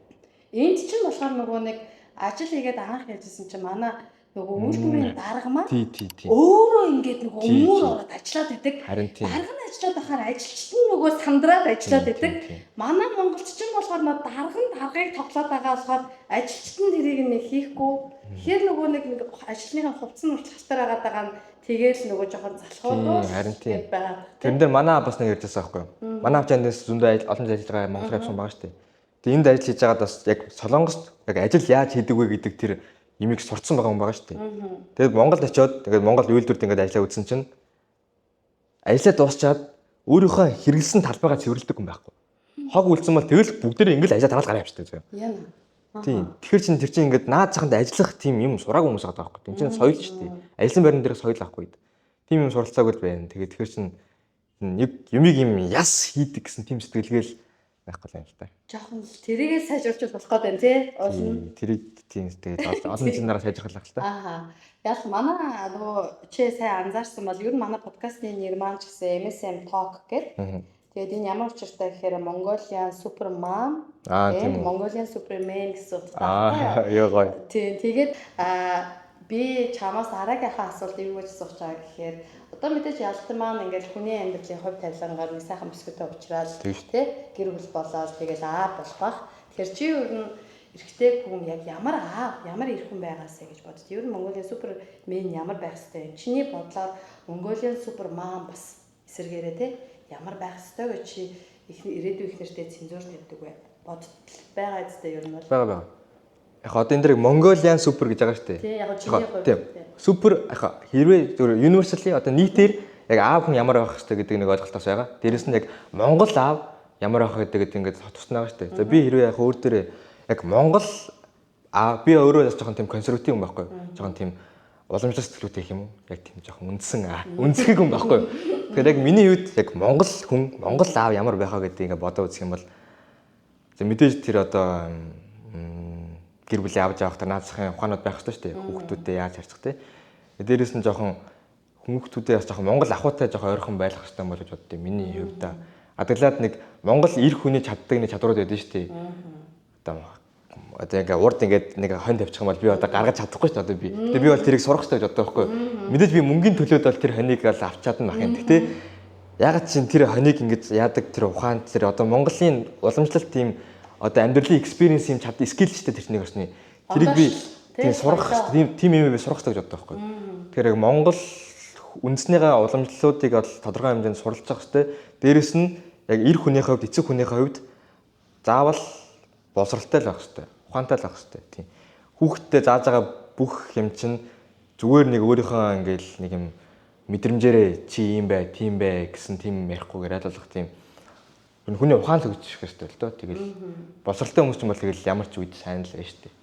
Энд чинь болохоор нөгөө нэг ажил хийгээд анх ярьжсэн чинь манай нөгөө үйлдвэрийн дарга маань Тий, тий, тий. өөрөө ингээд нөгөө Тий, өмөр тий. ороод ажиллаад байдаг. Харин тийм. Дарга нь ажиллаад байхаар ажилчид нь нөгөө сандраад ажиллаад Тийм, байдаг. тийм, тийм. Манай монголч чинь болохоор нөгөө дарга нь даргыг тоглоод байгаа болохоор ажилчид нь тэрийг нэг хийхгүй. Тэгэхээр нөгөө нэг нэг ажлынхаа хувцас нь хүртэл халтар агаад байгаа нь тэгээл нөгөө жоохон залхуудуу Тийм, харин тийм. гэд байгаа. Тэрэн дээр манай бас нэг ярьжсэн байхгүй юу? Манай авч эндээс зөндөө олон жил ажиллаж байгаа Монгол явсан байгаа шүү дээ. Тэгээ энд ажил хийж байгаад бас яг Солонгост яг ажил яаж хийдэг вэ гэдэг тэр имийг сурцсан байгаа хүн байгаа шүү дээ. Тэгээд Монголд очиод тэгээд Монгол үйлдвэрт ингээд ажиллаа үзсэн чинь ажиллаа дуусчаад өөрийнхөө хэрэгэлсэн талбайгаа цэвэрлэдэг хүн байхгүй. Хог үлдсэн бол тэгэл бүгдээрээ ингээд ажиллаа тараал гараа явчихдаг заяа. Яна. Тийм. Тэгэхээр чин тэр чин ингээд наад заханд ажиллах тийм юм сураагүй хүмүүс байгаа байхгүй. Тин чин соёл шүү дээ. Ажлын байран дээр соёл авахгүй. Тийм юм суралцаагүй л байна. Тэгээд тэгэхээр чин нэг юмыг юм яс хийдэг гэсэн тийм сэтгэлгээл байхгүй л юм л та. Жоохон л тэрийгээ сайжруулж болох гээд байна тий. Уул нь. Тийм, Тэрийг тийм тэгээд олон жилийн дараа сайжруулах л та. Ааха. Яг манай нөгөө чи сайн анзаарсан бол ер нь манай подкастны нэр маань ч гэсэн MSM Talk гэдэг. Тэгээд энэ ямар учиртай гэхээр Mongolian Super Mom Аа, and тийм үү. Mongolian Superman гэсэн утгатай байхгүй юу? Аа, ёо гоё. Тийм. Тэгээд би чамаас дараагийнхаа асуулт юу гэж асуух чаа гэхээр одоо мэдээж ялт маань ингээл хүний амьдралын хувь тавилангаар нэг сайхан бүсгүйтэй уулзраад Тийм шүү. тий гэр бүл болоод тэгэл аа болох бах. Тэгэхээр чи ер нь эрэгтэй хүн яг ямар аав, ямар эр хүн байгаасэ гэж бодд. Ер нь Mongolian Superman ямар байх хэвтэй юм? Чиний бодлоор Mongolian Supermom бас эсэргээрээ тий ямар байх хэвтэй гэж чи их ирээдүйн их нэртэй цензуур тавьдаг вэ? Бодтол байгаа үстэй ер нь бол. Бага бага. Яг одоо энэ дэр Mongolian Super гэж байгаа шүү дээ. Тий, яг чиний хувьд. Тийм. Супер яг хэрвээ зөвхөн universally одоо нийтээр яг аав хүн ямар байх хэвтэй гэдэг нэг ойлголтоос байгаа. Дээрэс нь яг Монгол аав ямар байх гэдэг ингээд тусна байгаа шүү дээ. За би хэрвээ яг өөр дээрээ яг Монгол аав би өөрөө бас жоохон тийм консерватив хүн байхгүй юу? Жоохон тийм уламжлал сэтгэлүүтэй гэх юм уу? Яг тийм жоохон үндсэн аа. Үнсгэг хүн байхгүй юу? Тэгэхээр яг миний хувьд яг Монгол хүн, Монгол аав ямар байхаа гэдэг ингээд бодоо үзэх юм бол за мэдээж тэр одоо гэр бүлийн авч явах тэр наад захын ухаанууд байх хэрэгтэй шүү дээ. Хүүхдүүдэд яаж харьцах те. Дээрээс нь жоохон хүүхдүүдээ бас жоохон Монгол ахуйтай жоохон ойрхон байх хэрэгтэй юм бол гэж боддیں۔ Миний хувьд. Адаглаад нэг Монгол эр хүний чаддаг нэг чадварууд байдаг шүү дээ. Одоо ингээ урд ингээд нэг хонь тавьчих юм бол би одоо гаргаж чадахгүй шүү дээ одоо би. Тэгээ би бол тэрийг сурах хэрэгтэй гэж боддог байхгүй юу? Мэдээж би мөнгөний төлөөд бол тэр хоныг бол авч чадна бах юм. Гэтэ ягаад чинь тэр хоныг ингэж яадаг тэр ухаан тэр одоо Монголын уламжлалт тийм одоо амьдралын experience юм чад skill шүү дээ тэр чинь нэг орсны. Тэрийг би тийм сурах тийм тийм юм би сурах хэрэгтэй гэж боддог байхгүй юу? Тэгэхээр яг Монгол үндснийгээ уламжлалуудыг бол тодорхой хэмжээнд суралцах хэрэгтэй. Дээрэс нь яг эр хүнийхээ хувьд, эцэг хүнийхээ хувьд заавал боловсралтай л байх хэрэгтэй. Ухаантай л байх хэрэгтэй. Тийм. Хүүхдтэй зааж байгаа бүх юм чинь зүгээр нэг өөрийнхөө ингээл нэг юм мэдрэмжээрээ чи юм бай, тийм бай гэсэн тийм ярихгүйгээр аль болох тийм хүний ухаан л хөгжих хэрэгтэй л доо. Тэгэл боловсралтай хүмүүс ч юм бол тэгэл ямар ч үед сайн л байна шүү дээ.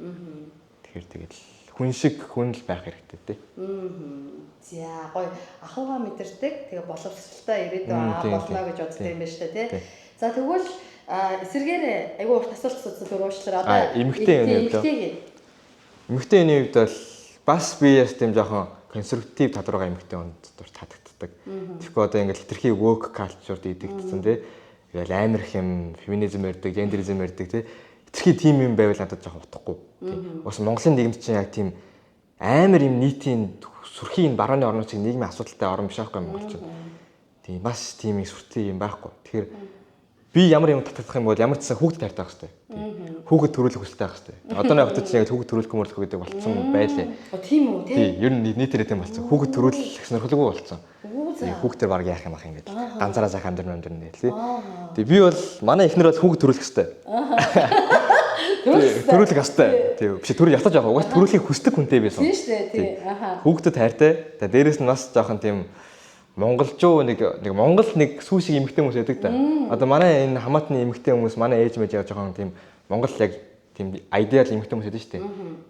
Тэгэхээр тэгэл хүн шиг хүн л байх хэрэгтэй тий. За гоё ахуйгаа мэдэрдэг тэгээ боловсралтай ирээдүйн Мм, аа тийм, болно тийм. гэж боддог юм байна шүү дээ тий. Тийм. За тэгвэл эсэргээр айгүй урт асуулт асуусан түр уучлаарай. Одоо Аа, эмэгтэй хүний хувьд эмэгтэйг Эмэгтэй хүний хувьд бол бас би яс тийм жоохон консерватив тал руугаа эмэгтэй хүнд дур татагддаг. Тэгэхгүй одоо ингээд хэтэрхий woke culture идэгдсэн тий. Ингээл амар их юм феминизм ярьдаг, гендеризм ярьдаг тий. Хэтэрхий тийм юм байвал надад жоохон утгагүй. Тий. Ус Монголын нийгэмд чинь яг тийм амар юм нийтийн сүрхийн барууны орнууд чиг нийгмийн асуудалтай орн биш байхгүй Монгол чинь. Тийм маш тийм их сүртэй юм байхгүй. Тэгэхээр би ямар юм татагдах юм бол ямар ч гэсэн хүүхдэд хайртай байх хэрэгтэй. Тийм. Хүүхэд төрүүлэх хүсэлтэй байх хэрэгтэй. Одоо нэг хотод чинь яг хүүхэд төрүүлэхгүй мөрлөхгүй гэдэг болцсон байлээ. Оо тийм үү тий. Тийм, ер нь нийтээрээ тийм болцсон. Хүүхэд төрүүлэх сонирхолгүй болцсон. Үү за. Тийм, хүүхдээр баг яах юм ах юм гэдэг. Ганцаараа сайхан амьдрын амьдрын гэл тий. Тэгээ би бол манай эхнэр бол хүүхэд төрүүлэх хэрэгтэй. Төрүүлэх Төрүүлэх хэрэгтэй. Тийм, биш төрөл ятаж явах. Угаас төрүүлэхийг хүсдэг хүнтэй байсан. Тийм шүү дээ тий. Аха. Хүүхдэд хайртай. Тэгээ дээрэс нь бас жоохон тийм монголчуу нэг нэг монгол нэг сүү шиг эмэгтэй хүмүүс байдаг та. Одоо манай энэ хамаатны эмэгтэй хүмүүс манай ээж мэж яг жоохон тийм монгол яг тийм идеал эмэгтэй хүмүүс байдаг шүү дээ.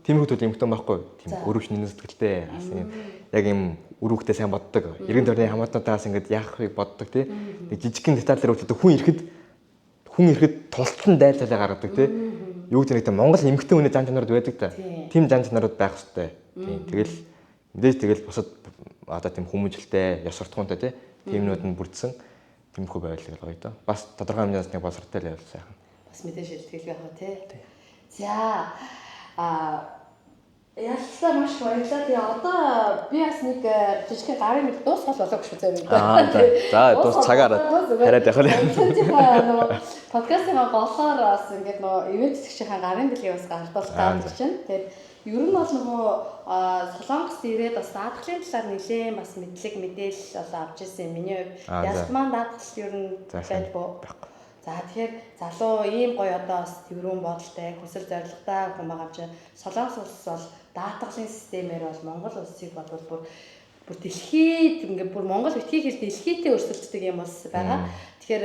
Тиймэрхүү төрлийн эмэгтэй байхгүй. Тийм өрөвч нэн сэтгэлтэй бас юм яг юм үр хүүхдээ сайн боддог. Эргэн тойрны хамаатнуудаас ингээд яах вэ боддог тий. Нэг жижигхэн деталь дээр одоо хүн ирэхэд Хүн ирэхэд тултан дайлалаа гаргадаг тий. Юу гэдэг нэг Монгол эмэгтэй хүний зан чанарууд байдаг та. Тийм зан чанарууд байх хэвээр. Тийм. Тэгэл мэдээж тэгэл бусад одоо тийм хүмүүжлтэй, ёс суртахуунтай тий. Тиймнүүд нь бүрдсэн тиймэрхүү байвал тэгэл гоё доо. Бас тодорхой хэмжээс нэг боловсролтой л байвал сайхан. Бас мэдээж шилтгэл байх уу тий. За яллаа маш баярлалаа. Тэгээ одоо би бас нэг жижигхэн гарын мэд дуусгал болоо гэж үзээ юм. Аа за. За дуус цагаараа хараад явах л. Подкастын голоор бас ингээд нөгөө ивент тэтгэгчийн гарын бэлгийг бас гардуулах гэж чинь. Тэгээд ер нь бол нөгөө Солонгост ирээд бас даатгалын талаар нэлээд бас мэдлэг мэдээлэл бол авч ирсэн миний хувьд. Ялт маань даатгал ер нь байдгүй. За тэгэхээр залуу ийм гоё одоо бас тэрүүн бодолтой, хүсэл зорилготой хүн байгаа юм чинь Солонгос улс бол даатгалын системээр бол Монгол улсыг бодвол бүр дэлхийд ингээ бүр Монгол битгий хэл дэлхийдээ өрсөлддөг юм улс байгаа. Тэгэхээр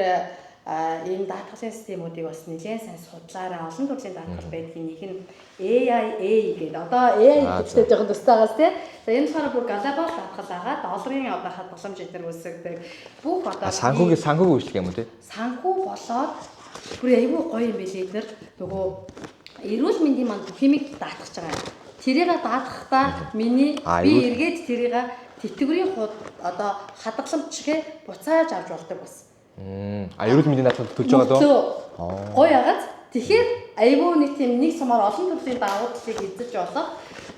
энэ даатгалын системүүдийг бас нэлээд сайн судлаараа олон төрлийн даатгал байдгийг нэг нь AIA гэдэг. Одоо AI гэдэгтэй жоохон төстаагаас тий. За энэ болохоор бүр глобал даатгал байгаа. Долларын одоо хадгаламж эдэр үүсгдэг. Бүх одоо санхүүгийн үйлчлэг юм уу тий? Санхүү болоод бүр айгүй гоё юм билээ эднэр. Нөгөө эрүүл мэндийн манд бүх юмыг даатгах байгаа юм. Тэрийг даатгахдаа миний би эргээд тэрийг тэтгэврийн одоо хадгаламжгээ буцааж авч болдог бас. А эрүүл мэндийн даатгал төлж байгаа дөө. Гоё ягац. Тэгэхээр айгүй нэг тийм нэг сумаар олон төрлийн давуу талыг эзэлж болох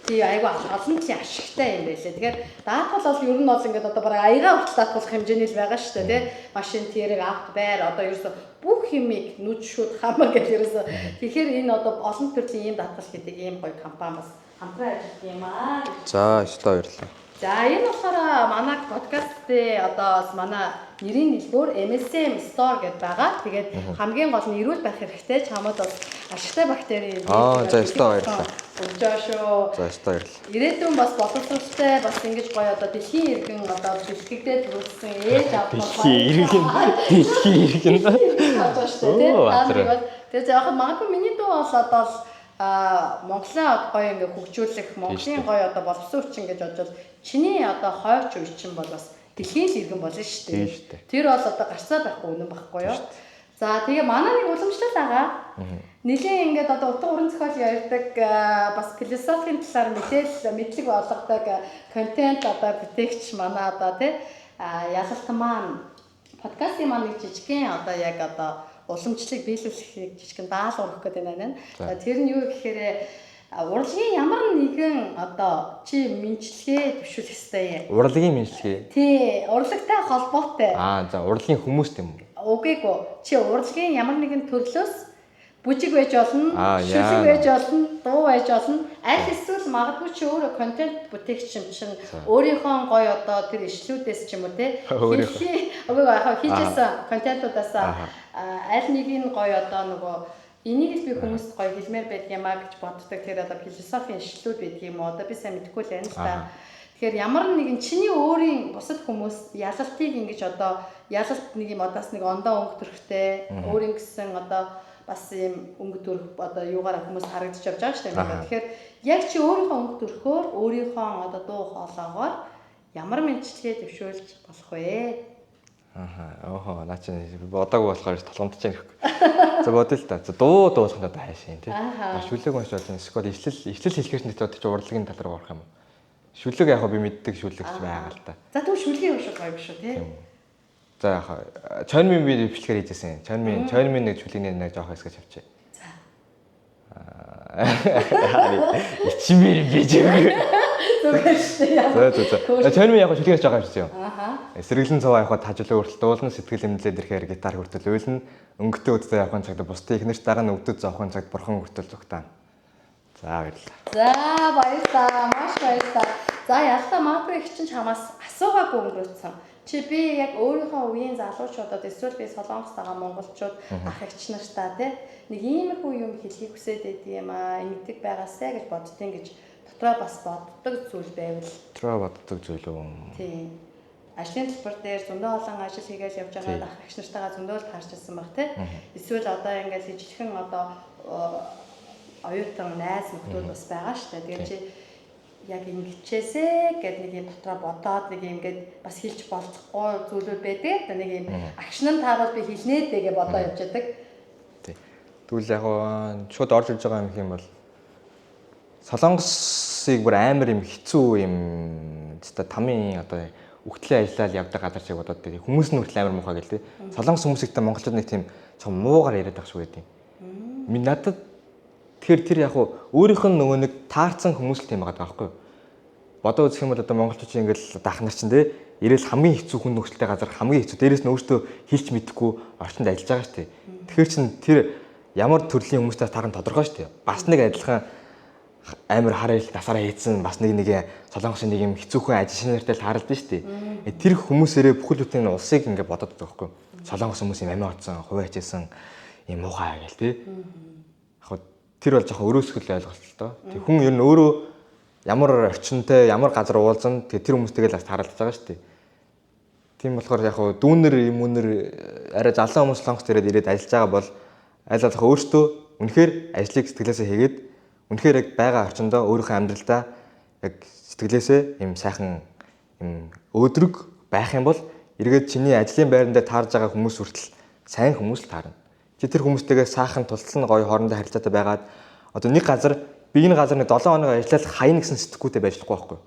тий айгүй олон төрлийн ашигтай юм байлээ. Тэгэхээр даатгал бол ер нь бол ингээд одоо бараг аягаа хүртэл даатгалах хэмжээний л байгаа шүү дээ тий. Машин тэрэг авт байр одоо ерөөсө бүх юмыг нүд шүд хамаа гэж ерөөсө. Тэгэхээр энэ одоо олон төрлийн ийм даатгал гэдэг ийм гоё компани бас хамтран ажилладаг юм аа. За өстой баярлалаа. За энэ болохоор манай подкастын одоо бас манай нэрийн дэлгүүр MSM Store гэдээ байгаа. Тэгээд хамгийн гол нь эрүүл байх хэрэгтэй. Чамд бас ашигтай бактери. Аа за өстой баярлалаа. Өгч байгаа шүү. За өстой баярлалаа. Ирээдүйн бас боловсролтой бас ингэж гоё одоо дэлхийн иргэн одоо бэлтгэгдээд төрүүлсэн ээж авах дэлхийн иргэн. Тэгээд яг магадгүй миний дүү бол одоо Монголын гоё ингээ хөгжүүлэх, Монголын гоё одоо боловсон хүчин гэж бодвол чиний одоо хойч үе чинь бол бас дэлхийн л иргэн болно шүү дээ. Тэр бол одоо гарцаа байхгүй үнэн байхгүй юу? За тэгээ манай нэг уламжлал байгаа. Нилээн ингээд одоо утга уран зохиол ярьдаг, бас философийн талаар мэдээлэл, мэдлэг болгодог контент одоо бүтээгч манай одоо тий ялалт маань подкастын маань нэг жижигхэн одоо яг одоо уламжлалыг биелүүлэх жижигхэн даалгавар өгөх гэдэг байна. Тэр нь юу гэхээр урлагийн ямар нэгэн одоо чи мэнчлэгээ төвшүүлэх ёстой юм. Урлагийн мэнчлэгээ? Тий, урлагтай холбоотой. Аа за урлагийн хүмүүст юм уу? Үгүйгүй. Чи урлагийн ямар нэгэн төрлөөс бүжиг байж болно, шүлэг байж болно, дуу байж болно. Аль эсвэл магадгүй чи өөрөө контент бүтээгч юм чинь өөрийнхөө гоё одоо тэр ишлүүдээс ч юм уу те үгүй яг хийжсэн контентуудаас аль нэг нь гоё одоо нөгөө энийг л би хүмүүст гоё хэлмээр байдаг юм а гэж боддог. Тэр одоо философийн ишлүүд байдаг юм уу? Одоо би сайн мэдэхгүй л байна л да. Тэгэхээр ямар нэгэн чиний өөрийн бусад хүмүүс ялалтыг ингэж одоо ялалт нэг юм одоос нэг ондоо өнгө төрхтэй өөрийн гэсэн одоо бас ийм өнгө төрх одоо юугаараа хүмүүс харагдаж явж байгаа шүү дээ. Тэгэхээр яг чи өөрийнхөө өнгө төрхөөр өөрийнхөө одоо дуу хоолоогоор ямар мэнчлэгээ дэвшүүлж болох вэ? Аха. Оохоо наа чи бодоагүй болохоор толгомдож байгаа юм. За бодъё л та. За дуу дуулах нь одоо хайшин тий. Шүлэг унш болно. Эсвэл ишлэл хэлэхээс нэг чи урлагийн тал руу орох юм уу? Шүлэг яг би мэддэг шүлэгч байгаа л та. За тэгвэл шүлгийн уншвал гоё биш үү тий? За яг Чонмин би бичлэгээр хийжсэн. Чонмин нэг шүлгийн нэг жоох хэсэг авчи. За. Ичмэр би жиг. Зүгээр шүү дээ. За. Чонмин яг шүлгээс жоох авчихсан юм. Аха. Сэргэлэн цав явахад тажлаа хүртэл дуулна, сэтгэл эмнэлээд ирэхээр гитар хүртэл уйлна. Өнгөтэй үдтэй явахын цагт бусдын ихнэрч дараа нь өвдөд зовхын цагт бурхан хүртэл зүгтаана. За баярлалаа. За баярлалаа. Маш баярлалаа. За ялта магадгүй их чинь чамаас асуугаагүй өнгөрөөцсөн. Чи би яг өөрийнхөө үеийн залуучуудад эсвэл би Солонгост байгаа монголчууд ах эгч нартаа тий нэг иймэрхүү юм хэлхийг хүсээд байдаг юм аа ингэдэг байгаасай гэж боддیں гэж дотроо бас боддог зүйл байвал дотроо боддог зүйл үү? Тий. Ажлын төлбөр дээр зөндөө олон ажил хийгээл явж байгаа ах эгч нартайгаа зөндөө л таарч ирсэн баг тий. Эсвэл одоо ингээл ижилхэн одоо оюутан найз нөхдүүд бас байгаа шүү дээ. Тэгээд чи яг ингэчээсэ гэд нэг юм дотроо бодоод нэг юм ингээд бас хэлж болцохгүй зүйлүүд байдаг. Нэг юм агшин нь таарвал би хэлнэ дээ гэж бодоо явж байдаг. Тэгвэл яг шууд орж иж байгаа юм их юм бол Солонгосыг бүр амар юм хэцүү юм зөвхөн тамийн одоо үхтлээ ажиллаад явдаг газар шиг бодоод тийм хүмүүс нь хүртэл амар муухай гэл тээ. Солонгос хүмүүсийг та монголчууд нэг тийм жоохон муугар яриад байх шиг байдаг юм. Ми надад тэгэхээр тэр яг өөрийнх нь нөгөө нэг таарсан хүмүүс л тийм байгаа байхгүй юу? Бодоо үзэх юм бол одоо монголчууд чинь ингээл даах нар чинь те ирээл хамгийн хэцүү хүн нөхцөлтэй газар хамгийн хэцүү дээрээс нь өөртөө хэлж мэдэхгүй орчинд ажиллаж байгаа шүү дээ. Тэгэхээр чин тэр ямар төрлийн хүмүүстэй таарах нь тодорхой шүү дээ. Бас нэг адилхан амар хар ил насаараа хийцэн бас нэг нэг солонгосын нэг юм хэцүүхэн ажил шинээртэй л тааралдсан шүү дээ. Тэр хүмүүсээрээ бүхэл бүтэн улсыг ингээ бодоод байгаа байхгүй юу? Солонгос хүмүүс юм амиа оцсон, хувиа хичээсэн юм муухай гэл те. Яг тэр бол жоохон өрөөсгөл ойлголт л доо. Тэг хүн ер нь өөрөө ямар орчинтой, ямар газар уулзсан тэг тэр хүмүүстэйгээ л бас тааралдаж байгаа шүү дээ. Тийм болохоор яг хөө дүүнер юм үнэр арай залуу хүмүүс солонгос дээрээ ирээд ажиллаж байгаа бол аль болох өөртөө үнэхээр ажлыг сэтгэлээсээ хийгээд үнэхээр яг байгаа орчиндөө өөрийнхөө амьдралдаа яг сэтгэлээсээ юм сайхан юм өөдрөг байх юм бол эргээд чиний ажлын байран дээр таарж байгаа хүмүүс хүртэл сайн хүмүүс л таарна. Чи тэр хүмүүстэйгээ сайхан тултал нь гоё хоорондоо харилцаатай байгаад одоо нэг газар би энэ газар нэг 7 хоног ажиллаад хайна гэсэн сэтгүүтэй байж болохгүй байхгүй.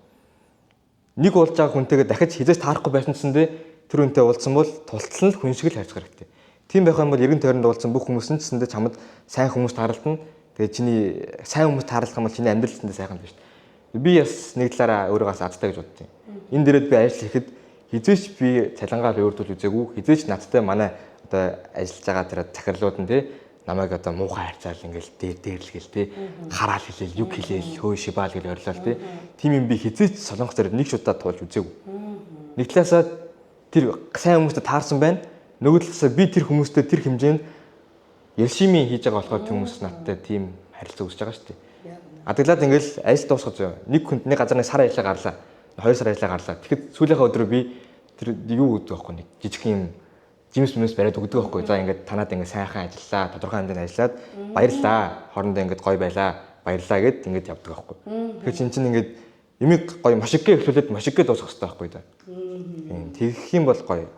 Нэг уулж байгаа хүнтэйгээ дахиж хизээж таарахгүй байсан гэсэндээ тэр хүнтэй уулзсан бол тултал нь хүн шиг л харьцах хэрэгтэй. Тийм байх юм бол эргэн тойронд уулзсан бүх хүмүүс нь гэсэндээ чамд сайн хүмүүс таарлтана. Тэгээ чиний сайн хүмүүс таарлах юм бол чиний амьдрал гэсэндээ сайхан биш. Би бас нэг талаараа өөрийгөө азтай гэж боддیں۔ Энэ дээрээ би ажил хийхэд хизээч би цалингаа өөртөө үзээгүй. Хизээч надтай манай одоо ажиллаж байгаа тэр захирлууд нь тий намайг одоо муухай харьцаал ингээл дээр дээрлгээл тий хараал хэлээл юг хэлээл хөө шибаал гэж орилол тий тийм юм би хизээч солонгос дээр нэг ч удаа туулж үзээгүй. Нэг талаасаа тэр сайн хүмүүстэй таарсан байна. Нөгөө талаасаа би тэр хүмүүстэй тэр хэмжээнд ялшими хийж байгаа болохоор тэр хүмүүс надтай тийм харилцаа үүсэж байгаа шүү дээ. Адаглаад ингээл ажил дуусгах зөө. Нэг хүнд нэг газар нэг сар ажиллаа гарлаа. 2 сар ажиллаа гарлаа. Тэгэхэд сүүлийнхээ өдрөө би тэр юу өгдөг байхгүй нэг жижиг юм жимс мүмс бариад өгдөг байхгүй. За ингээд танаад ингээд сайхан ажиллаа, тодорхой хэмжээнд ажиллаад баярлаа. Хоорондоо ингээд гоё байлаа. Баярлаа гэд ингээд явдаг байхгүй. Тэгэхээр чин чин ингээд ямиг гоё машиггээ эхлүүлээд машиггээ дуусгах хэрэгтэй байхгүй да. Тийм тэгэх юм бол гоё.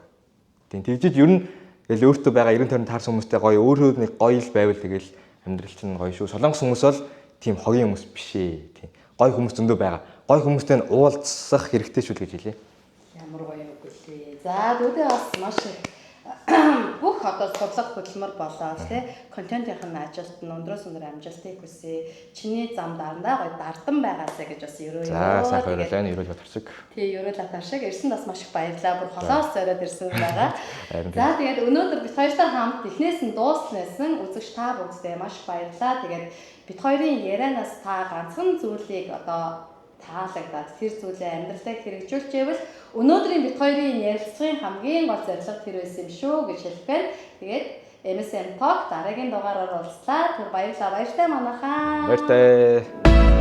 Тийм тэгжиж ер нь тэгэл өөртөө байгаа эргэн тойронд таарсан хүмүүстэй гоё өөрөө нэг гоё л байвал тэгэл амьдрал чинь гоё шүү. Солонгос хүмүүс бол тийм хогийн хүмүүс биш ээ. Тийм гоё хүмүүс зөндөө байгаа. Гоё хүмүүстэй нь уулзах хэрэгтэй шүү л гэж хэлье. Ямар гоё үг үлээ. За дүүдээ бас маш их бүх одоо судлах хөдөлмөр болоод тий контентын ажилт нь өндрөөс өндөр амжилтыг хүсье. Чиний зам дарандаа гоё дардан байгаасай гэж бас өрөөе. За сайхан өрөөлөө ерөөл батар шиг. Тий ерөөл батар шиг ирсэн бас маш их баярлалаа. Бүр холоос зориод ирсэн байгаа. За тэгээд өнөөдөр бид хоёртой хамт эхнээс нь дууснасан үзэгч та бүгдээ маш их баярлалаа. Тэгээд бид хоёрын ярианаас та ганцхан зүйлийг одоо таалагдаад тэр зүйлээ амьдралдаа хэрэгжүүлчихвэл өнөөдрийн бид хоёрын ярилцлагын хамгийн гол зорилго тэр байсан юм шүү гэж хэлэх байна. Тэгээд MSM Talk дараагийн дугаараар уулзлаа. Түр баярлалаа. Баяртай манайхаа. Баяртай.